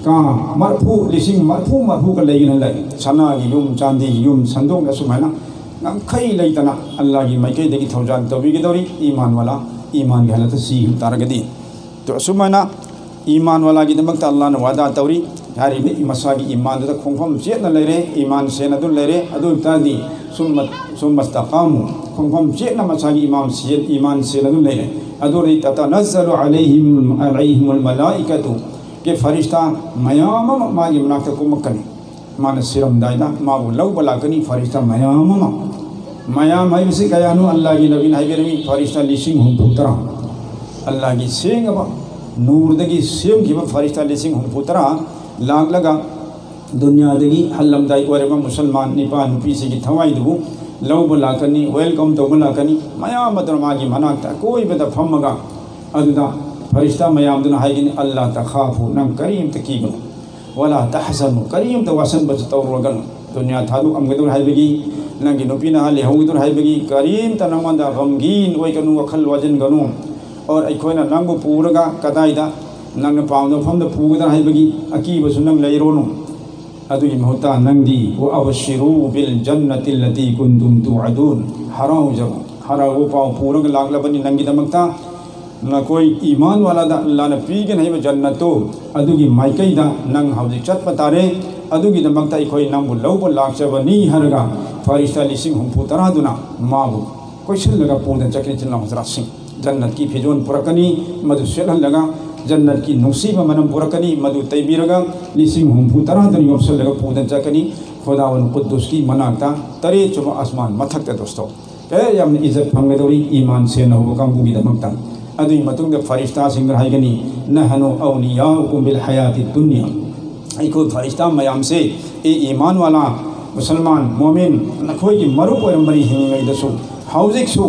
ꯀꯥ ꯃꯔꯐꯨ, ꯂꯤꯁꯤꯡ ꯃꯔꯐꯨ ꯃꯔꯐꯨꯒ ꯂꯩꯒꯅꯤ ꯂꯩ꯫ ꯁꯅꯥꯒꯤ ꯌꯨꯝ, ꯆꯥꯟꯗꯤꯒꯤ ꯌꯨꯝ, ꯁꯟꯗꯣꯛꯅ ꯁꯨꯃꯥꯏꯅ ꯉꯝꯈꯩ ꯂꯩꯇꯅ ꯑꯜꯂꯥꯍꯒꯤ ꯃꯥꯏꯀꯩꯗꯒꯤ ꯊꯧꯖꯥꯜ ꯇꯧꯕꯤꯒꯗꯧꯔꯤ, ꯏꯃꯥꯟ ꯋꯥꯂꯥ, ꯏꯃꯥꯟꯒꯤ ꯍꯥꯂꯠꯇ ꯁꯤꯈꯤꯕ ꯇꯥꯔꯒꯗꯤ꯫ ꯑꯗꯣ ꯑꯁꯨꯃꯥꯏꯅ ꯏꯃꯥꯟ ꯋꯥꯂꯥꯒꯤꯗꯃꯛꯇ ꯑꯜꯂꯥꯍꯅ ꯋꯥꯗꯥ ꯇꯧꯔꯤ꯫ ꯍꯥꯏꯔꯤꯕ ꯃꯁꯥꯒꯤ ꯏꯃꯥꯟꯗꯨꯗ ꯈꯣꯡꯐꯝ ꯆꯦꯠꯅ ꯂꯩꯔꯦ, ꯏꯃꯥꯟ ꯁꯦꯟꯅꯗꯨꯅ ꯂꯩꯔꯦ꯫ ꯑꯗꯨ ꯑꯣꯏꯕ ꯇꯥꯔꯗꯤ ꯁꯨꯝꯃ-, ꯁꯨꯝꯃ ꯏꯁꯇꯀꯥꯃꯨ, ꯈꯣꯡꯐꯝ ꯆꯦꯠꯅ ꯃꯁꯥꯒꯤ ꯏꯃꯥꯟ ꯁꯦꯟ-, ꯏꯃꯥꯟ ꯁꯦꯟꯅꯗꯨꯅ ꯂꯩꯔꯦ꯫ ꯑꯗꯨ ꯑꯣꯏꯔꯗꯤ ꯇꯇꯅꯖꯖꯂꯨ ꯑꯂꯩꯍꯤꯝ, ꯑꯂꯩꯍꯤꯃꯨꯜ ꯃꯂꯥꯏꯀꯥꯇꯨ, ꯀꯤ ꯐꯔꯤꯁꯇꯥ ꯃꯌꯥꯝ ꯑꯃ ꯃꯥꯒꯤ ꯃꯅꯥꯛꯇ ꯀꯨꯝꯃꯛꯀꯅꯤ꯫ ꯃꯥꯅ ꯁꯤꯔꯝꯗꯥꯏꯗ ꯃꯥꯕꯨ ꯂꯧꯕ ꯂꯥꯛꯀꯅꯤ ꯐꯔꯤꯁꯇꯥ ꯃꯌꯥꯝ ꯑꯃ꯫ ꯃꯌꯥꯝ ꯍꯥꯏꯕꯁꯤ ꯀꯌꯥꯅꯣ? ꯑꯜꯂꯥꯍꯒꯤ ꯅꯕꯤꯅ ꯍꯥꯏꯕꯤꯔꯝꯃꯤ, ꯐꯔꯤꯁꯇꯥ ꯂꯤꯁꯤꯡ ꯍꯨꯝꯐꯨ ꯇꯔꯥ꯫ ꯑꯜꯂꯥꯍꯒꯤ ꯁꯦꯡꯉꯕ ꯅꯨꯔꯗꯒꯤ ꯁꯦꯝꯈꯤꯕ ꯐꯔꯤꯁꯇꯥ ꯂꯤꯁꯤꯡ ꯍꯨꯝꯐꯨ ꯇꯔꯥ ꯂꯥꯛꯂꯒ ꯗꯨꯅꯤꯌꯥꯗꯒꯤ ꯍꯜꯂꯝꯗꯥꯏ ꯑꯣꯏꯔꯕ ꯃꯨꯁꯜꯃꯥꯟ ꯅꯤꯄꯥ ꯅꯨꯄꯤꯁꯤꯒꯤ ꯊꯋꯥꯏꯗꯨꯕꯨ ꯂꯧꯕ ꯂꯥꯛꯀꯅꯤ, welcome ꯇꯧꯕ ꯂꯥꯛꯀꯅꯤ꯫ ꯃꯌꯥꯝ ꯑꯗꯨꯅ ꯃꯥꯒꯤ ꯃꯅꯥꯛꯇ ꯑꯀꯣꯏꯕꯗ ꯐꯝꯃꯒ ꯑꯗꯨꯗ ꯐꯔꯤꯁꯇꯥ ꯃꯌꯥꯝꯗꯨꯅ ꯍꯥꯏꯒꯅꯤ, "ꯑꯜꯂꯥ ꯇꯈꯥꯐꯨ, ꯅꯪ ꯀꯔꯤꯝꯇ ꯀꯤꯒꯅꯨ, ꯋꯥꯂꯥ ꯇꯍꯖꯅꯨ, ꯀꯔꯤꯝꯇ ꯋꯥꯁꯟꯕꯁꯨ ꯇꯧꯔꯨꯔꯒꯅꯨ꯫ ꯗꯨꯅꯤꯌꯥ ꯊꯥꯗꯣꯛꯑꯝꯒꯗꯧꯔꯦ ꯍꯥꯏꯕꯒꯤ, ꯅꯪꯒꯤ ꯅꯨꯄꯤ ꯅꯍꯥ ꯂꯩꯍꯧꯒꯗꯧꯔꯦ ꯍꯥꯏꯕꯒꯤ ꯀꯔꯤꯝꯇ ꯅꯪꯉꯣꯟꯗ ꯒꯝꯒꯤꯟ ꯑꯣꯏꯒꯅꯨ, ꯋꯥꯈꯜ ꯋꯥꯁꯤꯟꯒꯅꯨ꯫ ꯑꯣꯔ ꯑꯩꯈꯣꯏꯅ ꯅꯪꯕꯨ ꯄꯨꯔꯒ ꯀꯗꯥꯏꯗ ꯅꯪꯅ ꯄꯥꯝꯕ ꯃꯐꯝꯗ ꯄꯨꯒꯗ꯭ꯔꯥ ꯍꯥꯏꯕꯒꯤ ꯑꯀꯤꯕꯁꯨ ꯅꯪ ꯂꯩꯔꯨꯅꯨ꯫ ꯑꯗꯨꯒꯤ ꯃꯍꯨꯠꯇ ꯅꯪꯗꯤ ꯋꯥ ꯑꯕꯁꯤꯔꯨ ꯕꯤꯜ ꯖꯟꯅꯇꯤ ꯂꯇꯤ ꯀꯨꯟꯇꯨꯝ ꯇꯨꯑꯗꯨꯟ, ꯍꯔꯥꯎꯖꯕ, ꯍꯔꯥꯎꯕ ꯄꯥꯎ ꯄꯨꯔꯒ ꯂꯥꯛꯂꯕꯅꯤ ꯅꯪꯒꯤꯗꯃꯛꯇ꯫ ꯅꯈꯣꯏ ꯏꯃꯥꯟ ꯋꯥꯂꯥꯗ ꯑꯜꯂꯥꯅ ꯄꯤꯒꯅꯤ ꯍꯥꯏꯕ ꯖꯟꯅꯠꯇꯨ, ꯑꯗꯨꯒꯤ ꯃꯥꯏꯀꯩꯗ ꯅꯪ ꯍꯧꯖꯤꯛ ꯆꯠꯄ ꯇꯥꯔꯦ꯫ ꯑꯗꯨꯒꯤꯗꯃꯛꯇ ꯑꯩꯈꯣꯏ ꯅꯪꯕꯨ ꯂꯧꯕ ꯂꯥꯛꯆꯕꯅꯤ" ꯍꯥꯏꯔꯒ ꯐꯔꯤꯁꯇꯥ ꯂꯤꯁꯤꯡ ꯍꯨꯝꯐꯨ ꯇꯔꯥꯗꯨꯅ ꯃꯥꯕꯨ ꯀꯣꯏꯁꯤꯜꯂꯒ ꯄꯨꯗꯅ ꯆꯠꯈꯤ꯫ ꯏꯆꯤꯜ ꯏꯅꯥꯎ ꯍꯖꯔꯥꯠꯁꯤꯡ, ꯖꯟꯅꯠꯀꯤ ꯐꯤꯖꯣꯜ ꯄꯨꯔꯛꯀꯅꯤ, ꯃꯗꯨ ꯁꯦꯠꯍꯜꯂꯒ ꯖꯟꯅꯠꯀꯤ ꯅꯨꯡꯁꯤꯕ ꯃꯅꯝ ꯄꯨꯔꯛꯀꯅꯤ, ꯃꯗꯨ ꯇꯩꯕꯤꯔꯒ ꯂꯤꯁꯤꯡ ꯍꯨꯝꯐꯨ ꯇꯔꯥꯗꯨꯅ ꯌꯣꯝꯁꯤꯜꯂꯒ ꯄꯨꯗꯅ ꯆꯠꯀꯅꯤ ꯈꯨꯗꯥꯋꯟ ꯀꯨꯗꯨꯁꯀꯤ ꯃꯅꯥꯛꯇ, ꯇꯔꯦꯠꯁꯨꯕ ꯑꯁꯃꯥꯟ ꯃꯊꯛꯇ꯫ ꯗꯣꯁꯇꯣ, ꯑꯦ, ꯌꯥꯝꯅ ꯏꯖꯠ ꯐꯪꯒꯗꯧꯔꯤ ꯏꯃꯥꯟ ꯁꯦꯟꯅ ꯍꯧꯕ ꯀꯥꯡꯕꯨꯒꯤꯗꯃꯛꯇ꯫ ꯑꯗꯨꯒꯤ ꯃꯇꯨꯡꯗ ꯐꯔꯤꯁꯇꯥꯁꯤꯡꯗ ꯍꯥꯏꯒꯅꯤ, "ꯅꯍꯅꯨ ꯑꯧꯂꯤꯌꯥꯎꯀꯨꯝ ꯕꯤꯜ ꯍꯌꯥꯇꯤ ꯗꯨꯅꯤꯌꯥ", ꯑꯩꯈꯣꯏ ꯐꯔꯤꯁꯇꯥ ꯃꯌꯥꯝꯁꯦ, "ꯑꯦ ꯏꯃꯥꯟ ꯋꯥꯂꯥ, ꯃꯨꯁꯜꯃꯥꯟ, ꯃꯣꯃꯤꯟ, ꯅꯈꯣꯏꯒꯤ ꯃꯔꯨꯞ ꯑꯣꯏꯔꯝꯕꯅꯤ ꯍꯤꯡꯂꯤꯉꯩꯗꯁꯨ, ꯍꯧꯖꯤꯛꯁꯨ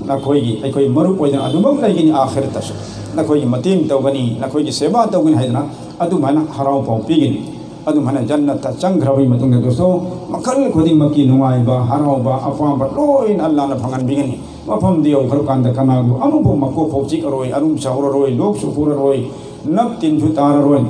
ꯅꯈꯣꯏꯒꯤ, ꯑꯩꯈꯣꯏ ꯃꯔꯨꯞ ꯑꯣꯏꯗꯅ ꯑꯗꯨꯃꯛ ꯂꯩꯒꯅꯤ, ꯑꯥꯈꯤꯔꯠꯇꯁꯨ ꯅꯈꯣꯏꯒꯤ ꯃꯇꯦꯡ ꯇꯧꯒꯅꯤ, ꯅꯈꯣꯏꯒꯤ ꯁꯦꯕꯥ ꯇꯧꯒꯅꯤ" ꯍꯥꯏꯗꯅ ꯑꯗꯨꯃꯥꯏꯅ ꯍꯔꯥꯎ ꯄꯥꯎ ꯄꯤꯒꯅꯤ꯫ ꯑꯗꯨꯃꯥꯏꯅ ꯖꯟꯅꯠꯇ ꯆꯪꯈ꯭ꯔꯕꯒꯤ ꯃꯇꯨꯡꯗ, ꯗꯣꯁꯇꯣ, ꯃꯈꯜ ꯈꯨꯗꯤꯡꯃꯛꯀꯤ ꯅꯨꯡꯉꯥꯏꯕ, ꯍꯔꯥꯎꯕ, ꯑꯄꯥꯝꯕ ꯂꯣꯏꯅ ꯑꯜꯂꯥꯅ ꯐꯪꯍꯟꯕꯤꯒꯅꯤ꯫ ꯃꯐꯝꯗꯨ ꯌꯧꯈ꯭ꯔꯀꯥꯟꯗ ꯀꯅꯥꯒꯨꯝꯕ ꯑꯃꯐꯥꯎ ꯃꯀꯣꯛ ꯐꯥꯎ ꯆꯤꯛꯑꯔꯣꯏ, ꯑꯔꯨꯝ ꯁꯥꯎꯔꯔꯣꯏ, ꯂꯣꯛꯁꯨ ꯈꯨꯔꯔꯣꯏ, ꯅꯞ ꯇꯤꯟꯁꯨ ꯇꯥꯔꯔꯣꯏ꯫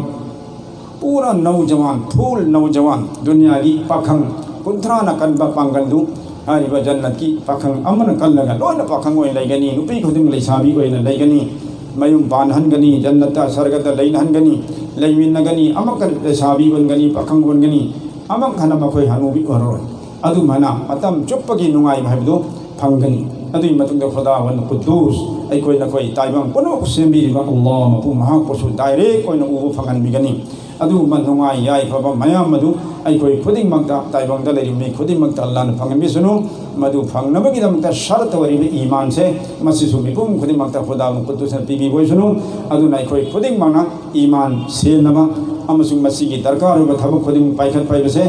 ꯄꯨꯔꯥ ꯅꯧꯖꯋꯥꯟ, full ꯅꯧꯖꯋꯥꯟ, ꯗꯨꯅꯤꯌꯥꯒꯤ ꯄꯥꯈꯪ ꯀꯨꯟꯊ꯭ꯔꯥꯅ ꯀꯟꯕ ꯄꯥꯡꯒꯜꯗꯨ ꯍꯥꯏꯔꯤꯕ ꯖꯟꯅꯠꯀꯤ ꯄꯥꯈꯪ ꯑꯃꯅ ꯀꯜꯂꯒ ꯂꯣꯏꯅ ꯄꯥꯈꯪ ꯑꯣꯏꯅ ꯂꯩꯒꯅꯤ, ꯅꯨꯄꯤ ꯈꯨꯗꯤꯡ ꯂꯩꯁꯥꯕꯤ ꯑꯣꯏꯅ ꯂꯩꯒꯅꯤ꯫ ꯃꯌꯨꯝ ꯄꯥꯟꯍꯟꯒꯅꯤ, ꯖꯟꯅꯠꯇ ꯁꯔꯒꯗ ꯂꯩꯅꯍꯟꯒꯅꯤ, ꯂꯩꯃꯤꯟꯅꯒꯅꯤ, ꯑꯃꯛꯀ ꯂꯩꯁꯥꯕꯤ ꯑꯣꯟꯒꯅꯤ, ꯄꯥꯈꯪ ꯑꯣꯟꯒꯅꯤ, ꯑꯃꯛ ꯍꯟꯅ ꯃꯈꯣꯏ ꯍꯅꯨꯕꯤ ꯑꯣꯏꯔꯔꯣꯏ꯫ ꯑꯗꯨꯃꯥꯏꯅ ꯃꯇꯝ ꯆꯨꯞꯄꯒꯤ ꯅꯨꯡꯉꯥꯏꯕ ꯍꯥꯏꯕꯗꯨ ꯐꯪꯒꯅꯤ꯫ ꯑꯗꯨꯒꯤ ꯃꯇꯨꯡꯗ ꯈꯨꯗꯥꯋꯟ ꯀꯨꯗꯨꯁ, ꯑꯩꯈꯣꯏ ꯅꯈꯣꯏ ꯇꯥꯏꯕꯪ ꯄꯨꯝꯅꯃꯛꯄꯨ ꯁꯦꯝꯕꯤꯔꯤꯕ ꯑꯜꯂꯥꯍ ꯃꯄꯨ ꯃꯍꯥꯛꯄꯨꯁꯨ direct ꯑꯣꯏꯅ ꯎꯕ ꯐꯪꯍꯟꯕꯤꯒꯅꯤ꯫ ꯑꯗꯨꯒꯨꯝꯕ ꯅꯨꯡꯉꯥꯏ ꯌꯥꯏꯐꯕ ꯃꯌꯥꯝ ꯑꯗꯨ ꯑꯩꯈꯣꯏ ꯈꯨꯗꯤꯡꯃꯛꯇ, ꯇꯥꯏꯕꯪꯗ ꯂꯩꯔꯤꯕ ꯃꯤ ꯈꯨꯗꯤꯡꯃꯛꯇ ꯑꯜꯂꯥꯅ ꯐꯪꯍꯟꯕꯤꯁꯅꯨ꯫ ꯃꯗꯨ ꯐꯪꯅꯕꯒꯤꯗꯃꯛꯇ ꯁꯔꯠ ꯑꯣꯏꯔꯤꯕ ꯏꯃꯥꯟꯁꯦ, ꯃꯁꯤꯁꯨ ꯃꯤꯄꯨꯝ ꯈꯨꯗꯤꯡꯃꯛꯇ ꯈꯨꯗꯥ ꯃꯈꯨꯠꯇꯨꯁꯤꯅ ꯄꯤꯕꯤꯕ ꯑꯣꯏꯁꯅꯨ꯫ ꯑꯗꯨꯅ ꯑꯩꯈꯣꯏ ꯈꯨꯗꯤꯡꯃꯛꯅ ꯏꯃꯥꯟ ꯁꯦꯟꯅꯕ ꯑꯃꯁꯨꯡ ꯃꯁꯤꯒꯤ ꯗꯔꯀꯥꯔ ꯑꯣꯏꯕ ꯊꯕꯛ ꯈꯨꯗꯤꯡꯃꯛ ꯄꯥꯏꯈꯠꯄ ꯍꯥꯏꯕꯁꯦ,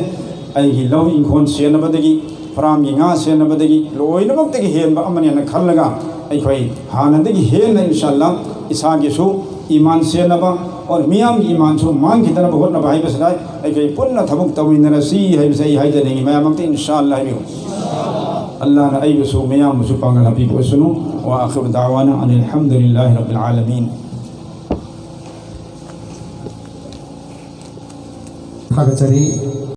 ꯑꯩꯒꯤ ꯂꯧ ꯏꯪꯈꯣꯜ ꯁꯦꯟꯅꯕꯗꯒꯤ, ꯐꯥꯔꯝꯒꯤ ꯉꯥ ꯁꯦꯟꯅꯕꯗꯒꯤ, ꯂꯣꯏꯅꯃꯛꯇꯒꯤ ꯍꯦꯟꯕ ꯑꯃꯅꯦꯅ ꯈꯜꯂꯒ, ꯑꯩꯈꯣꯏ ꯍꯥꯟꯅꯗꯒꯤ ꯍꯦꯟꯅ, ꯏꯟꯁꯥꯜꯂꯥ, ꯏꯁꯥꯒꯤꯁꯨ ꯏꯃꯥꯟ ꯁꯦꯟꯅꯕ, ꯑꯣꯔ ꯃꯤꯌꯥꯝꯒꯤ ꯏꯃꯥꯟꯁꯨ ꯃꯥꯡꯈꯤꯗꯅꯕ ꯍꯣꯠꯅꯕ ꯍꯥꯏꯕꯁꯤꯗ ꯑꯩꯈꯣꯏ ꯄꯨꯟꯅ ꯊꯕꯛ ꯇꯧꯃꯤꯟꯅꯔꯁꯤ ꯍꯥꯏꯕꯁꯦ ꯑꯩ ꯍꯥꯏꯖꯅꯤꯡꯉꯤ꯫ ꯃꯌꯥꯝꯃꯛꯇ ꯏꯟꯁꯥꯜꯂꯥ ꯍꯥꯏꯕꯤꯌꯨ꯫ ꯑꯜꯂꯥꯍꯅ ꯑꯩꯕꯨꯁꯨ ꯃꯌꯥꯝꯕꯨꯁꯨ ꯄꯥꯡꯒꯜ ꯍꯥꯞꯄꯤꯕ ꯑꯣꯏꯁꯅꯨ꯫ وآخر دعوانا أن الحمد لله رب العالمين. ꯊꯥꯒꯠꯆꯔꯤ꯫